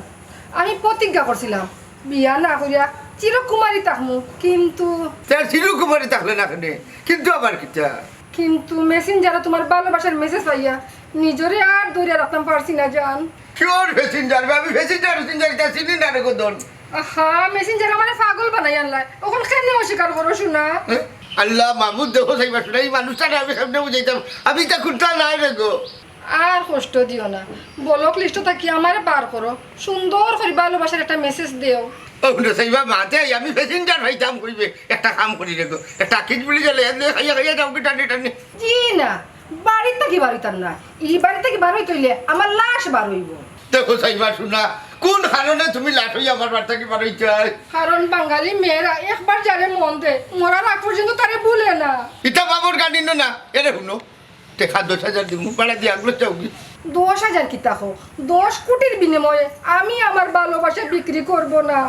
আমি প্রতিজ্ঞা করছিলাম বিয়া না করিয়া চিরকুমারী থাকমু, কিন্তু তে আর চিরকুমারী থাকলে না কেনে? কিন্তু আবার কিতা? কিন্তু মেসেঞ্জারো তোমার ভালোবাসার মেসেজ পাইয়া নিজরে আর ধরিয়া রাখতাম পারছি না জান। Cure Messenger? আমি মেসেঞ্জার, মেসেঞ্জার ইতা চিনি না রে গদন। আহা, মেসেঞ্জার আমারে পাগল বানাই আনলায়। অখন কেনে অস্বীকার করো শোনা? এ? আল্লাহ মাবুদ, দেখো চাইবা শোনা, এই মানুষটারে আমি কেমনে বুঝাইতাম? আমি ইতা কুন্তা নায় রে গো। আর কষ্ট দিও না, ব্লক লিস্ট থাকি আমারে বার করো, সুন্দর করি ভালোবাসার একটা মেসেজ দেও। ও হুনো চাইবা মাতে, আমি মেসেঞ্জার পাইতাম কইবে, একটা কাম করি রে গো, একটা কিট বুলি গেলে এমনি খাইয়া খাইয়া যাও কি টানি টানি। জি না, বাড়িত থাকি বার অইতাম না। ই বাড়িত থাকি বার অইতে অইলে আমার লাশ বার অইবো। দেখো চাইবা শোনা, কোন কারণে তুমি লাশ অইয়া আমার বাড়ি থাকি বার অইতায়? কারণ বাঙালি মেয়েরা একবার যারে মন দেয়, মরার আগ পর্যন্ত তারে ভুলে না। ইতা বাবর গানি না, এরে হুনো, টেকা দশ হাজার দিমু, বাড়া দিয়া আগুলো চাউগি। দশ হাজার কিতা কও? দশ কোটির বিনিময়ে আমি আমার ভালোবাসা বিক্রি করব না।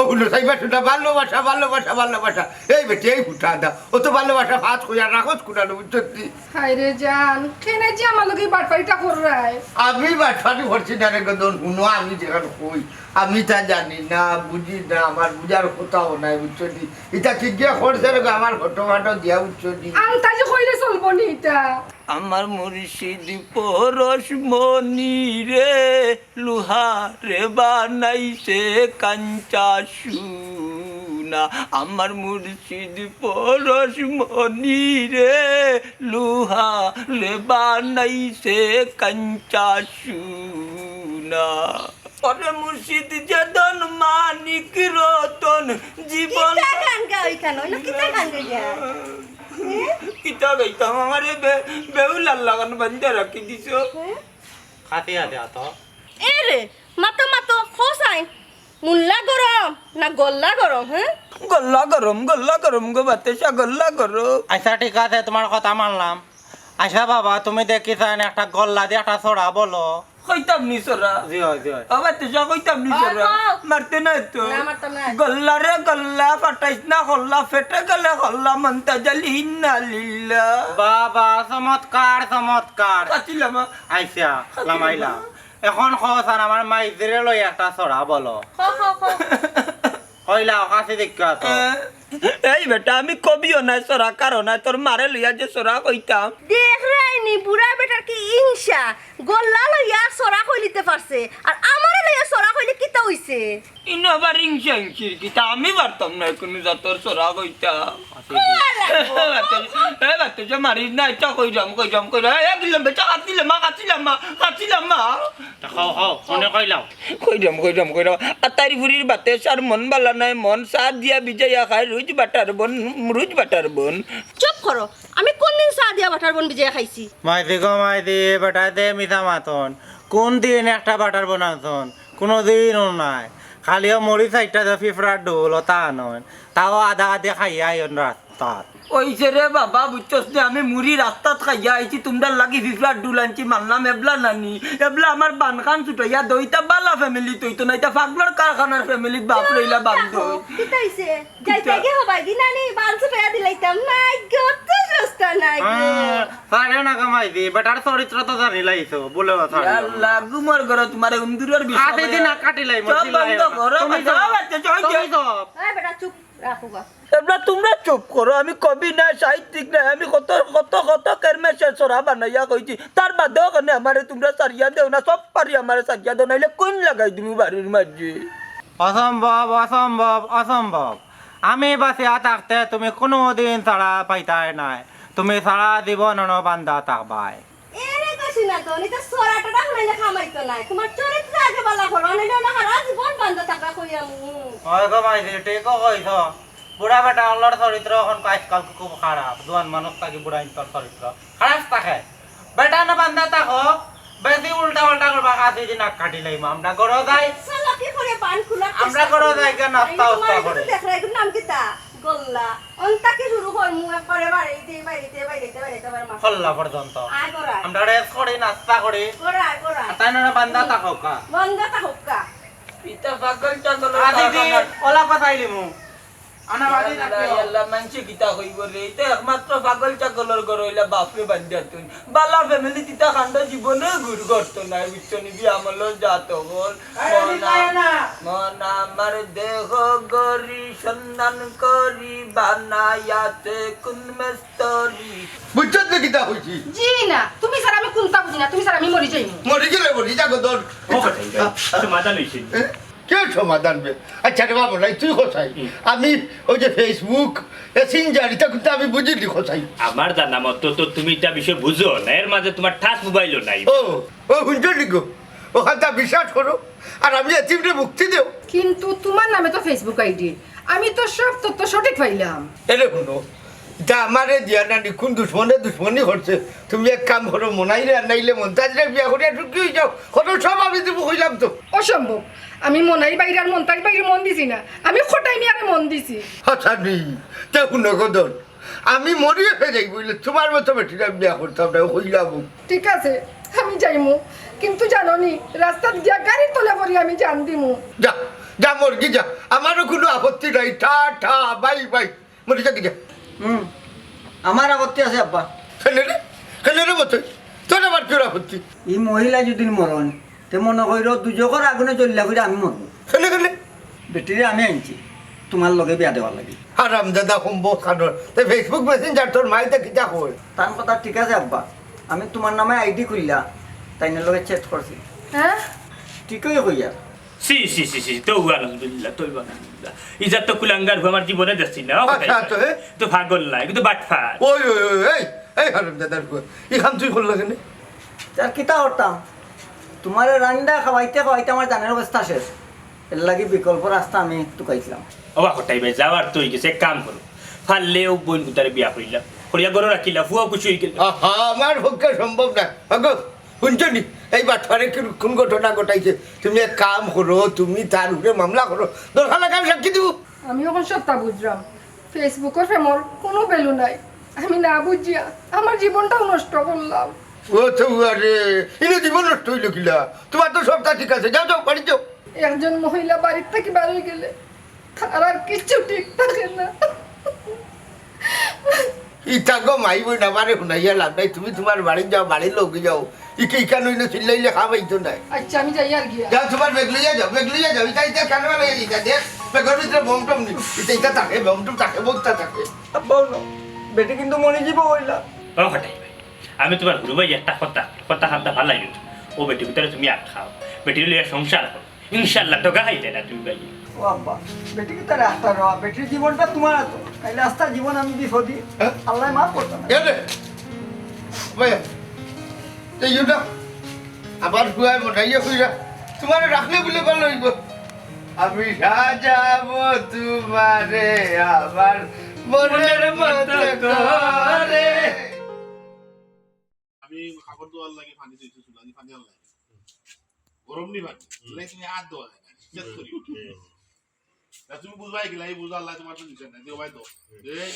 ও হুনো চাইবা শোনা, ভালোবাসা, ভালোবাসা, ভালোবাসা। এই বেটি, এই ফুটা দা, অত ভালোবাসা ফাঁস কইয়া রাখস কুনানো, বুঝছস নি? হায় রে জান, কেনে যে আমার লগে বাটপারিটা কররায়? আমি বাটপারি করছি না রে গদন, হুনো আমি যেখান কই, আমি তা জানি না, বুঝি না, আমার বুঝার কথাও নাই, বুঝছো নি? ইতা ঠিক গিয়া করছে রে গো, আমার ফটো ফাটো দিয়া, বুঝছো নি? আন্তাজি কইলে চলবো নি ইতা? আমার মুর্শিদ পরশ মনি রে, লোহারে বানাইছে কাঞ্চা সোনা। আমার মুর্শিদ পরশ মনি রে, লোহারে বানাইছে কাঞ্চা সোনা। ওরে মুর্শিদ যে ধন মানিক রতন জীবন। কিতা গান গাও ইখান? অইলো কিতা গান গাইয়া? হে? কিতা গাইতাম? আমারে বে-, বেহুলার লাখান বান্ধা রাখি দিছো। হে? খাতে আতে আতো। এ রে, মাতো মাতো, খোসাই। মুল্লা গরম না গল্লা গরম, হে? গল্লা গরম, গল্লা গরম গো বাতেশা, গল্লা গরম। আচ্ছা, ঠিক আছে, তোমার কথা মানলাম। আচ্ছা বাবা, তুমি দেখি চাইন একটা গল্লা দি একটা ছড়া বলো। কইতাম নি ছড়া? জি অয়, জি অয়। ও বাতেশা, কইতাম নি ছড়া? কও। মারতে নায় তো? না, মারতাম নায়। গল্লা রে গল্লা, ফাটাইস না কল্লা, ফেটে গেলে কল্লা, মন্তাজ আলী, ইন্না লিল্লাহ। বাবা, চমৎকার, চমৎকার। কাটিলাম, আ? আইসা, কাটিলাম, লামাইলা। আ? এখন কও চাইন, আমার মাইজিরে লই একটা ছড়া বলো। কও, কও, কও। কইলাও, কাছে দেখো তো। এই বেটা, আমি কবিও নায়, ছড়াকারও নায়, তোর মারে লইয়া যে ছড়া কইতাম। দেখরায়নি, বুড়া বেটার কি হিংসা, গল্লা লইয়া ছড়া কইলিতে পারছে, আর আমারে লইয়া ছড়া কইলে কিতা অইছে? ইনো আবার হিংসা হিংসির কিতা, আমি পারতাম নায় কুনু জাতর ছড়া কইতাম। এ বাতেশা, মারিস না, ইতা কইরাম, কইরাম, কইরাম। এ, দিলাম বেটা, কাটিলাম, মা, কাটিলাম, মা, কাটিলাম, মা। তা কও, কও, মনে কইলাও। কইরাম, কইরাম, কইরাম। আতাইর ফুরির বাতেশার মন বালা নায়, মন চা দিয়া ভিজাইয়া খায়, রুজ বাটার বন, রুজ বাটার বন। চুপ করো, আমি কোনদিন চা দিয়া বাটার বন ভিজাইয়া খাইছি? মাইজি গো মাইজি, বেটায় দে মিছা মাতন। কোন দিন একটা বাটার বন আনছন? কুনুদিনও নায়। খালিও মরিচ চাইট্টা যে ফিফড়ার ঢোল, অতা আনইন। তাও আধা আধি খাইয়া আইন রাস্তাত। অইছে রে বাবা, বুঝছস নি, আমি মুড়ি রাস্তাত খাইয়া আইছি, তুমরার লাগি ফিফড়ার ঢোল আনছি, মানলাম এবলা নানি, এবলা আমার বানখান ছুটাইয়া দেও, ইতা বালা ফ্যামিলিত অইতো না, ইতা পাগলর কারখানার ফ্যামিলিত বাপ রইলা বান্ধ। কিতা অইছে? যাইতায় গি হবায় গি নানি, বান ছুটাইয়া দিলাইতাম, নাই গো, অত সস্তা নাই গো। আহ, পারে না গো মাইজি, বেটার চরিত্র তো জানিলাইছো, বলে কথা ইয়া আল্লাহ, ঘুমর ঘরো তুমারে উন্দুরর বিষ খাওয়াইয়া। দিন না কাটিলাই, সব বন্ধ করো, তুমি কথা যাও। বাচ্চা, চল তুমি যাও। যাও। এই বেটা চুপ, রাখো গা। এবলা তুমরা চুপ করো, আমি কবি না, সাহিত্যিক না, আমি কত, কত, কত কেরমেশে ছড়া বানাইয়া কইছি, তার বাদেও কেনে আমারে তুমরা ছাড়িয়া দেও না, সব পারি আমারে ছাড়িয়া দেও, নাইলে কুইন লাগাই দিমু বাড়ির মাঝে। অসম্ভব, অসম্ভব, অসম্ভব। আমি বাঁচিয়া থাকতে তুমি কুনুদিন ছাড়া পাইতায় নায়, তুমি সারা জীবন অনো বান্দা থাকবায়। এরে কইছি না তো, নিতে ছড়া টড়া হুনাইলে কামাইতো নায়। তুমার চরিত্র আগে বালা করো, নাইলে না হারা জীবন বান্দা থাকবা কই আমি। অয় গো মাইজি, ঠিকও কইছো। বুড়া বেটা অকলর চরিত্র অখন আজকাল খুব খারাপ। জোয়ান মানুষ থাকি বুড়া ইন্তর চরিত্র খারাপ থাকে। বেটা না বান্দা থাকো, বেশি উল্টা পাল্টা করবা, কাশি দি নাক কাটিলাইমু। আমরা ঘরো যাই। শালা কি করে বান খুলা আমরা চেষ্টা ঘরো করি? যাই গিয়া নাস্তা এই উস্তা তোমার করে। একটু দেখরা, এগুর নাম কিতা? গোল্লা। অন্তা কি শুরু করমু একবারে বাড়িতে, বাড়িতে, বাড়িতে, বাড়িতে, বাড়িতে, বাড়িতে। হল্লা পর্যন্ত। আয় করায়। আমরা রেস করি, নাস্তা করি। করায়, করায়। আর তাই না বান্দা থাকো কা? বান্দা থাকো কা? ইতা পাগল টাগল আদি দি, ওলা কথা আইলিমু। আনা বাড়ি আল্লাহ, রাখিও। আল্লাহ, মানষে কিতা কইবো রে? ইতা একমাত্র পাগল টাগলর ঘর অইলা বাপরে বাদ দিয়া তুই। বালা ফ্যামিলি তিতা কাণ্ড জীবনে ঘুর করতো না, বুঝছো নি? বিয়া আমলর জাত হল। আরে, আমি মন চাই না। মন আমার দেহ গড়ি সন্ধান করি বানায়াতে কোন মেস্তরি। বুঝছো তো কিতা কইছি? জি না, তুমি ছাড়া আমি কুনতা বুঝি না, তুমি ছাড়া আমি মরি যাইমু। মরি গেলে মরি যাগো তোর। ও কথা, সমাধান হইছে। এ? কে সমাধান বে? আচ্ছা রে বাবা, নাই তুই কোথায়? হুম। আমি ওই যে Facebook, মেসেঞ্জার, ইতা কিন্তু আমি বুঝিনি কোথায়। আমার জানা মতো তো তুমি ইতা বিষয় বুঝো না, এর মাঝে তোমার টাচ মোবাইলও নাই। ও, ও হুনছো নি গো? ওখানটা বিশ্বাস করো, আর আমি এতিমরে মুক্তি দেও। কিন্তু তোমার নামে তো Facebook আইডি, আমি তো সব তথ্য সঠিক পাইলাম। এরে হুনো, ইতা আমারে দিয়া না নি, কোন দুশমনে দুশমনি করছে। তুমি এক কাম করো, মনাইরে আর নাইলে মন্তাজরে বিয়া করিয়া সুখী হই যাও। কত সব আমি তুমি কইলাম তো। অসম্ভব। আমি মনাই বাইরে আর মন্তাজ বাইরে মন দিছি না, আমি খটাই মিয়ারে মন দিছি। হাসানি, তে হুনো গদন, আমি মরিয়া ফেরাই বইলে তোমার মতো বেটির আমি বিয়া করতাম না, কইলাম। ঠিক আছে, আমি যাইমু, কিন্তু জানো নি, রাস্তাত গিয়া গাড়ির তলে পড়ি আমি জান দিমু। যা, যা মরগি যা, আমারও কোনো আপত্তি নাই। টা টা, বাই বাই। মরি যা কি যা। হুম, আমার আপত্তি আছে আব্বা। কেনে রে? কেনে রে মতে? তোর আবার কিওর আপত্তি? ই মহিলা যদি মরন, তে মনো কইরো দুজখর আগুনে জ্বলিয়া কইরা আমি মরমু। কেনে, কেনে? বেটিরে আমি আনছি, তোমার লগে বিয়া দেওয়ার লাগি। হারামজাদা কম্বখানোর। তে Facebook মেসেঞ্জার তোর মাইতে কিতা কয়? তান কথা ঠিক আছে আব্বা, আমি তোমার নামে আইডি খুললা, তাইনর লগে চ্যাট করছি। হ্যাঁ? ঠিকই কইয়া। সি, সি, সি, সি, তৌবা নাউজুবিল্লাহ, তৌবা নাউজুবিল্লাহ। ইজাত তো কুলাঙ্গার ফুয়া আমার জীবনে দেখছি না, ও আচ্ছা, ভাই। আচ্ছা, এ? তো পাগল না, কিন্তু বাটপার। ওই, ওই, ওই, এই, এই হারামজাদার ফুয়া। ই কাম তুই করলা কেনে? তার কিতা করতাম? তোমারে রান্দা খাওয়াইতে খাওয়াইতে আমার জানের অবস্থা শেষ। এর লাগি বিকল্প রাস্তা আমি তুকাইছিলাম। ওবা কটাই ভাই, যাওয়ার তো অই গেছে, এক কাম করো। পারলে অউ বইন গুতারে বিয়া করিলাও। করিয়া ঘরো রাখিলাও, ফুয়াও খুশি অই গেল। আহা, আমার পক্ষে সম্ভব না। আগো, হুনছো নি? এই বাটপারে কি কোন ঘটনা ঘটাইছে? তুমি এক কাম করো, তুমি তার উপরে মামলা করো। দরকার লাগে আমি সাক্ষী দিমু। আমি অখন সবটা বুঝলাম। Facebook-অর প্রেমর কুনু value নাই। আমি না বুঝিয়া আমার জীবনটাও নষ্ট করলাম। ও তো আরে, ইনো জীবন নষ্ট অইলো কিলা? তোমার তো সবটা ঠিক আছে, যাও, যাও, বাড়ি যাও। একজন মহিলা বাড়ির থাকি বার অই গেলে তার আর কিচ্ছু ঠিক থাকে না। ইতা গো মাই বইন, আমারে হুনাইয়া লাভ নাই, তুমি তোমার বাড়ি যাও, বাড়ির লগে যাও। ইকে ইখান অইলে চিল্লাইলে খাবাইতো নাই। আচ্ছা, আমি যাই আর গিয়া। যাও, তোমার ব্যাগ লইয়া যাও, ব্যাগ লইয়া যাও। ইতা, ইতা কেনে লইয়া যাইতা? দেখ, ব্যাগর ভিতরে বোম টোম নি। ইতা, ইতা থাকে, বোম টোম থাকে, বউততা থাকে। আব্বা, হুনো, বেটি কিন্তু মরি যাইবো কইলা। ও কটাই ভাই, আমি তোমার হুরু ভাই একটা কথা, কথা কান্তা ভালা লাগে। ও বেটি ভিতরে তুমি আটকাও, বেটি লইয়া সংসার করো। ইনশাআল্লাহ, ঠকা খাইতে না তুমি ভাই। ও আব্বা, বেটি কিতা রাখতা রে, বেটির জীবনটা তোমার আতো। তাইলে আস্তা জীবন আমি বিপদি। হ্যাঁ? আল্লায় মাফ করতা না। এ রে, ভাই, এই ইউটা আবার ফুয়ায় মনাইয়া কইরা, তোমারে রাখলে বলে ভালা অইবো। আমি সাজাবো তোমারে আমার মনের মতো করে। আমি কাপড় ধোয়ার লাগি পানি দিছি, চুলা দি পানি আনলাই। গরম নি পানি? হুম। লেগে তুমি হাত ধোয়া যায় না, চেক করি। হুম। না, তুমি বুঝবায় কিলা, এই বুঝা আল্লাহ তোমার তো দিছে না, দিও ভাই তো। হুম। এই,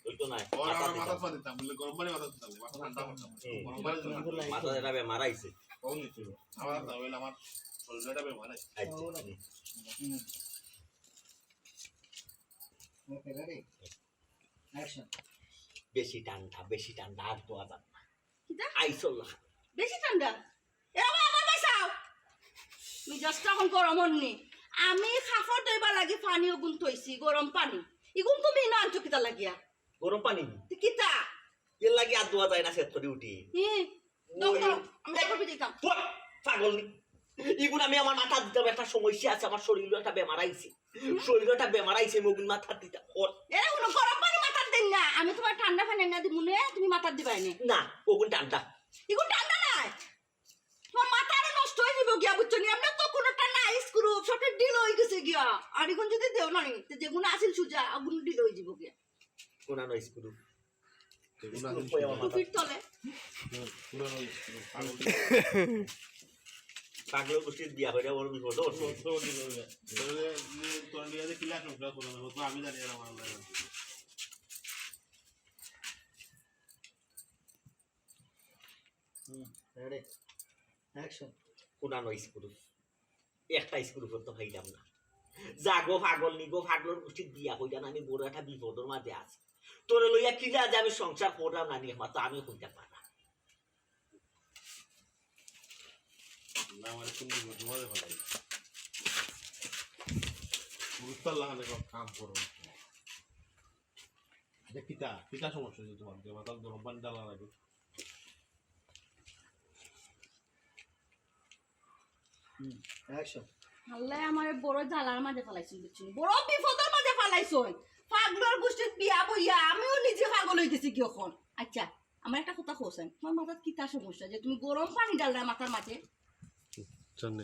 ওই তো নাই। ওর মাথা আমার মাথা দিতাম। পানি দিতাম, বলে গরম পানি মাথা দিতাম, মাথা ঠান্ডা করতাম। হুম। গরম পানি দিতাম। মাথা এটা বেমার আইছে। কখন দিছিল? আমার না, হইলে আমার শরীরটা বেমার আইছে। আচ্ছা। হুম। Okay, ready? Action. বেশি ঠান্ডা, বেশি ঠান্ডা, আর ধোয়া যাবে না। কিতা? আইসল্লা। বেশি ঠান্ডা? এ বাবা, আমার বাঁচাও। মিজাজটা অখন গরম অর নি। আমি কাপড় ধইবার লাগি পানি অগুন থইছি, গরম পানি। ইগুন তুমি ইনো আনছো কিতা লাগিয়া? গরম পানি? তে কিতা? এর লাগি আর ধোয়া যায় না, সেট করি উঠি। হি, ওই। দম দাও, আমি কাপড় ভিজাইতাম। ধুর, পাগল নি। ইগুন আমি আমার মাথাত দিতাম, একটা সমস্যা আছে, আমার শরীরো একটা বেমার আইছে। হুম? শরীরো একটা বেমার আইছে, মগুন মাথাত দিতাম। ওর এ, হুনো, গরম পানি মাথাত দেইন না, আমি তোমার ঠান্ডা পানি আনিয়া দিমু নে, তুমি মাথাত দিবায় নে। না, ওগুন ঠান্ডা। ইগুন ঠান্ডা নায়। তোমার মাথা আরো নষ্ট অই যাইবো। তো গিয়া বুঝছো নি, আমরা তো কোনোটা না, স্ক্রু সবটা ঢিলা অই গেছে গিয়া। আর এখন যদি দেও না নি, তো যেগুন আছিল সুজা, ওগুন ঢিলা অই যাইবো গিয়া। কোন আনো স্ক্রু? যেগুন আছিল সুজা। টুপির তলে। পাগল গোষ্ঠীর বিয়া কইরা বড় বিপদ অইছে। তোর নিয়ে যে কিলা সংসার করে দেবো, তো আমি জানি না, আমার আল্লাহ জানে। হুম, রেডি। অ্যাকশন। কোন আনো স্ক্রু? একটা স্ক্রু তো পাইলাম না। যা গো পাগল নি গো, পাগলর গোষ্ঠীর বিয়া কইরা না, আমি বড় একটা বিপদর মাঝে আছি। তোরে লইয়া কিলা যে আমি সংসার করলাম না নি, একমাত্র আমি কইতাম পারতাম। না, আমার কোন বিপদ তোমাদের ভালো। পুরুষ তো আল্লাহ কাম করো। আচ্ছা, কিতা, কিতা সমস্যা অইছে তোমার? যে মাথাত গরম পানি ঢালা লাগে। হুম, অ্যাকশন। আল্লাহ আমারে বড় জ্বালার মাঝে ফালাইছইন, বুঝছো নি? বড় বিপদর মাঝে ফালাইছইন। পাগলর গোষ্ঠীর বিয়া বইয়া আমিও নিজে পাগল অই গেছি কি অখন। আচ্ছা, আমার একটা কথা কওছাইন, তোমার মাথাত কিতা সমস্যা যে তুমি গরম পানি ঢালরায় মাথার মাঝে? জানি।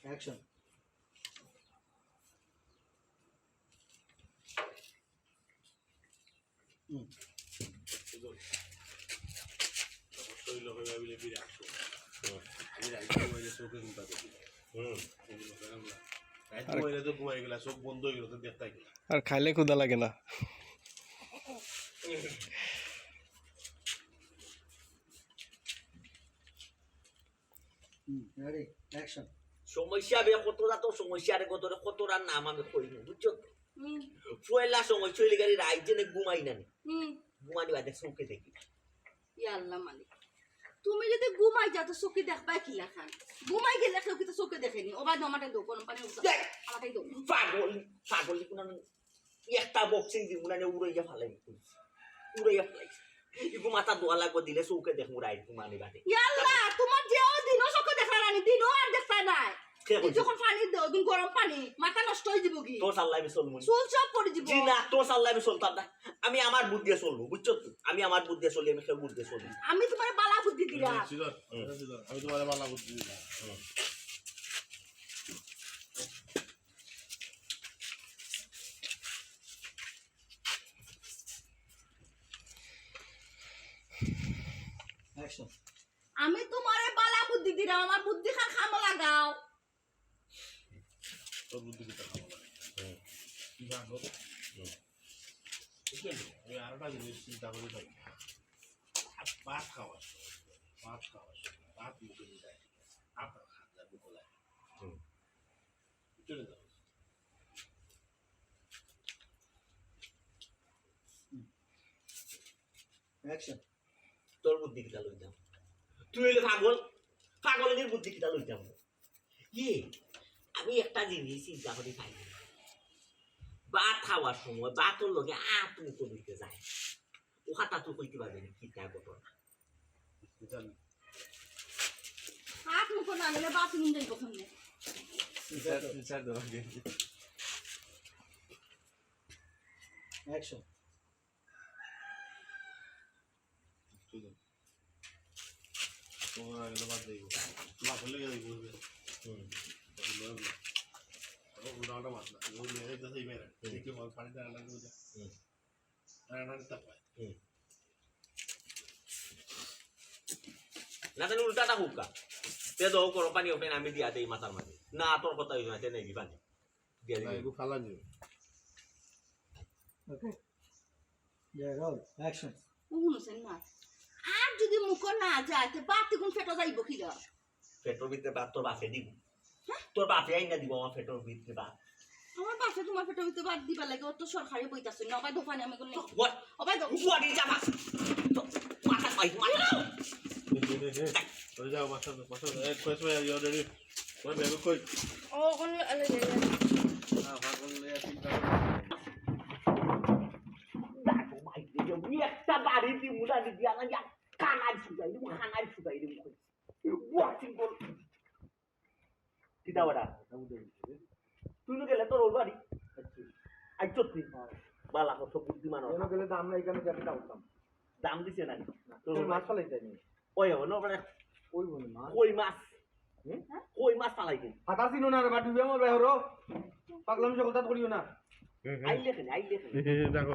অ্যাকশন। হুম। তখন শরীর হয়ে ভাবিলে বিরাট শোক। হুম। আমি রাইতে ঘুমাইলে চোখে ঘুমটা দেখি না। হুম। এই মনে করেন না। রাইতে ঘুমাইলে তো ঘুমাই গেলা, চোখ বন্ধ হয়ে গেল, তো দেখতাই গেলা। আর খাইলে ক্ষুধা লাগে না। হুম, রেডি, অ্যাকশন। সমস্যা বে, কতটা তো সমস্যা রে, কতটা, কতটার নাম আমি কই না, বুঝছো তো? হুম। পয়লা সমস্যা হইলে গেলে রাইত জেনে ঘুমাই না নি। হুম। ঘুমানি বাদে চোখে দেখি না। ইয়া আল্লাহ মালিক, তুমি যদি ঘুমাই যাও তো চোখে দেখবায় কি লাখান? ঘুমাই গেলে কেউ কিন্তু চোখে দেখে নি। ও বাদ আমারটা দেও, গরম পানি দেও। দেখ। আমারটাই দেও। পাগল, পাগল কোন একটা বক্সিং দিব না, উড়াইয়া ফালাই। উড়াইয়া ফালাই। ইগু মাথা ধোয়া লাগবো, দিলে চোখে দেখমু রাইত ঘুমানি বাদে। ইয়াল্লা, তোমার যে ওই দিনও চোখে দেখা নানি, দিনও আর দেখা নাই। কে কইছে? যখন পানি দেও, দিন গরম পানি, মাথা নষ্ট হয়ে যাবো কি? তোর সাল্লাই আমি চলমু। চুল সব পড়ে যাবো। জি না, তোর সাল্লাই আমি চলতাম না। আমি আমার বুদ্ধি দিয়ে চলবো, বুঝছো তো? আমি আমার বুদ্ধি দিয়ে চলি, আমি কেউ বুদ্ধি দিয়ে চলি না। আমি তোমার বালা বুদ্ধি দিলাম। হুম। আমি তোমার বালা বুদ্ধি দিলাম। হুম। অ্যাকশন। আমি তোমারে বালা বুদ্ধি দিলাম, আমার বুদ্ধি খান কামো লাগাও। তোর বুদ্ধি কিতা কামো লাগে? হুম। কি জানো? হুম। বুঝলেন? আমি আরেকটা জিনিস চিন্তা করি ভাই। ভাত, ভাত খাওয়ার সময়, ভাত খাওয়ার সময়, ভাত মুখে দিয়ে যায়, ঠিক আছে? ভাত আর খান যায়, মুখে লাগে। হুম। বুঝলেন তো? হুম। অ্যাকশন। তোর বুদ্ধি কিতা লইতাম? তুই হইলে পাগল, পাগলের বুদ্ধি কিতা লইতাম? ইয়ে, আমি একটা জিনিস চিন্তা করি পাই না। ভাত খাওয়ার সময় ভাতর লগে আত মুখো দিতে যায়। ও কথা তুই কইতে পারবি না, কিতা ঘটনা? কিতা? আত মুখো না গেলে ভাত নিয়ে যাইব কেমনে? স্যার, স্যার, দেওয়া গেছে। অ্যাকশন। তোমার আগে তো বাদ দেবো। বাপের লেগে দেবো। হুম। বাপের লেগে দেবো। ও উল্টা উল্টা মাছ না। ও মেরে তো সেই মেরে। হুম। দেখি আমার পানি টানা লাগবে যা। হুম। টানা টানা তাপ পায়। হুম। না, তাহলে উল্টাটা হোক গা। তে দাও, করো পানি ওখানে আমি দিয়া দেই মাথার মাঝে। না, তোর কথা হইবে না, তে নেই পানি। দিয়া না, দিবি। এগু ফালা নিও। ওকে। ইয়া, রোল, অ্যাকশন। ও হুনছেন না? আর যদি মুখো না যায়, তে ভাত এখন পেটো যাইব কিলা? পেটোর ভিতরে ভাত তোর বাপে দিব। হ্যাঁ? তোর বাপে আইনা দিব আমার পেটোর ভিতরে ভাত। আমার বাপে তোমার পেটোর ভিতরে ভাত দিবার লাগে, অত সরকারি বইতাছে না, ভাই দোকানে আমি কোনো What? ও ভাই দো- What is that? মাথা পাই, মাথা। এই, এই, এই, এই। ওই যাও, মাথা, মাথা, এই, কই, কই, you ready? ওই ব্যাগ কই? ও, কোন, আরে, আরে, আরে। না, ভাগন লইয়া চিন্তা করো। দেখো, ভাই, এই যে একটা বাড়ি দি মুলা দি দিয়া না, ইয়া, কানাই শুকাই দিব, কানাই শুকাই দিব। Boxing ball। কিতা বেটা? তুই নু গেলে তোর ওর বাড়ি। আইছত তুই। বালা, কত বুদ্ধিমান ওরা। এনে গেলে দাম নাই, এখানে যাবি দাম কম। দাম দিছে না? না, তোর তোর মাছ ফালাই যায়নি। ওই, ওই, না, মানে, ওই বলে মাছ। কই মাছ? হুম? কই মাছ ফালাই দিন। হাতার চিনো না রে, বা ডুবে মরবে হরো। পাগলামি সকলতা করিও না। আইলে কেন, আইলে কেন? দেখো।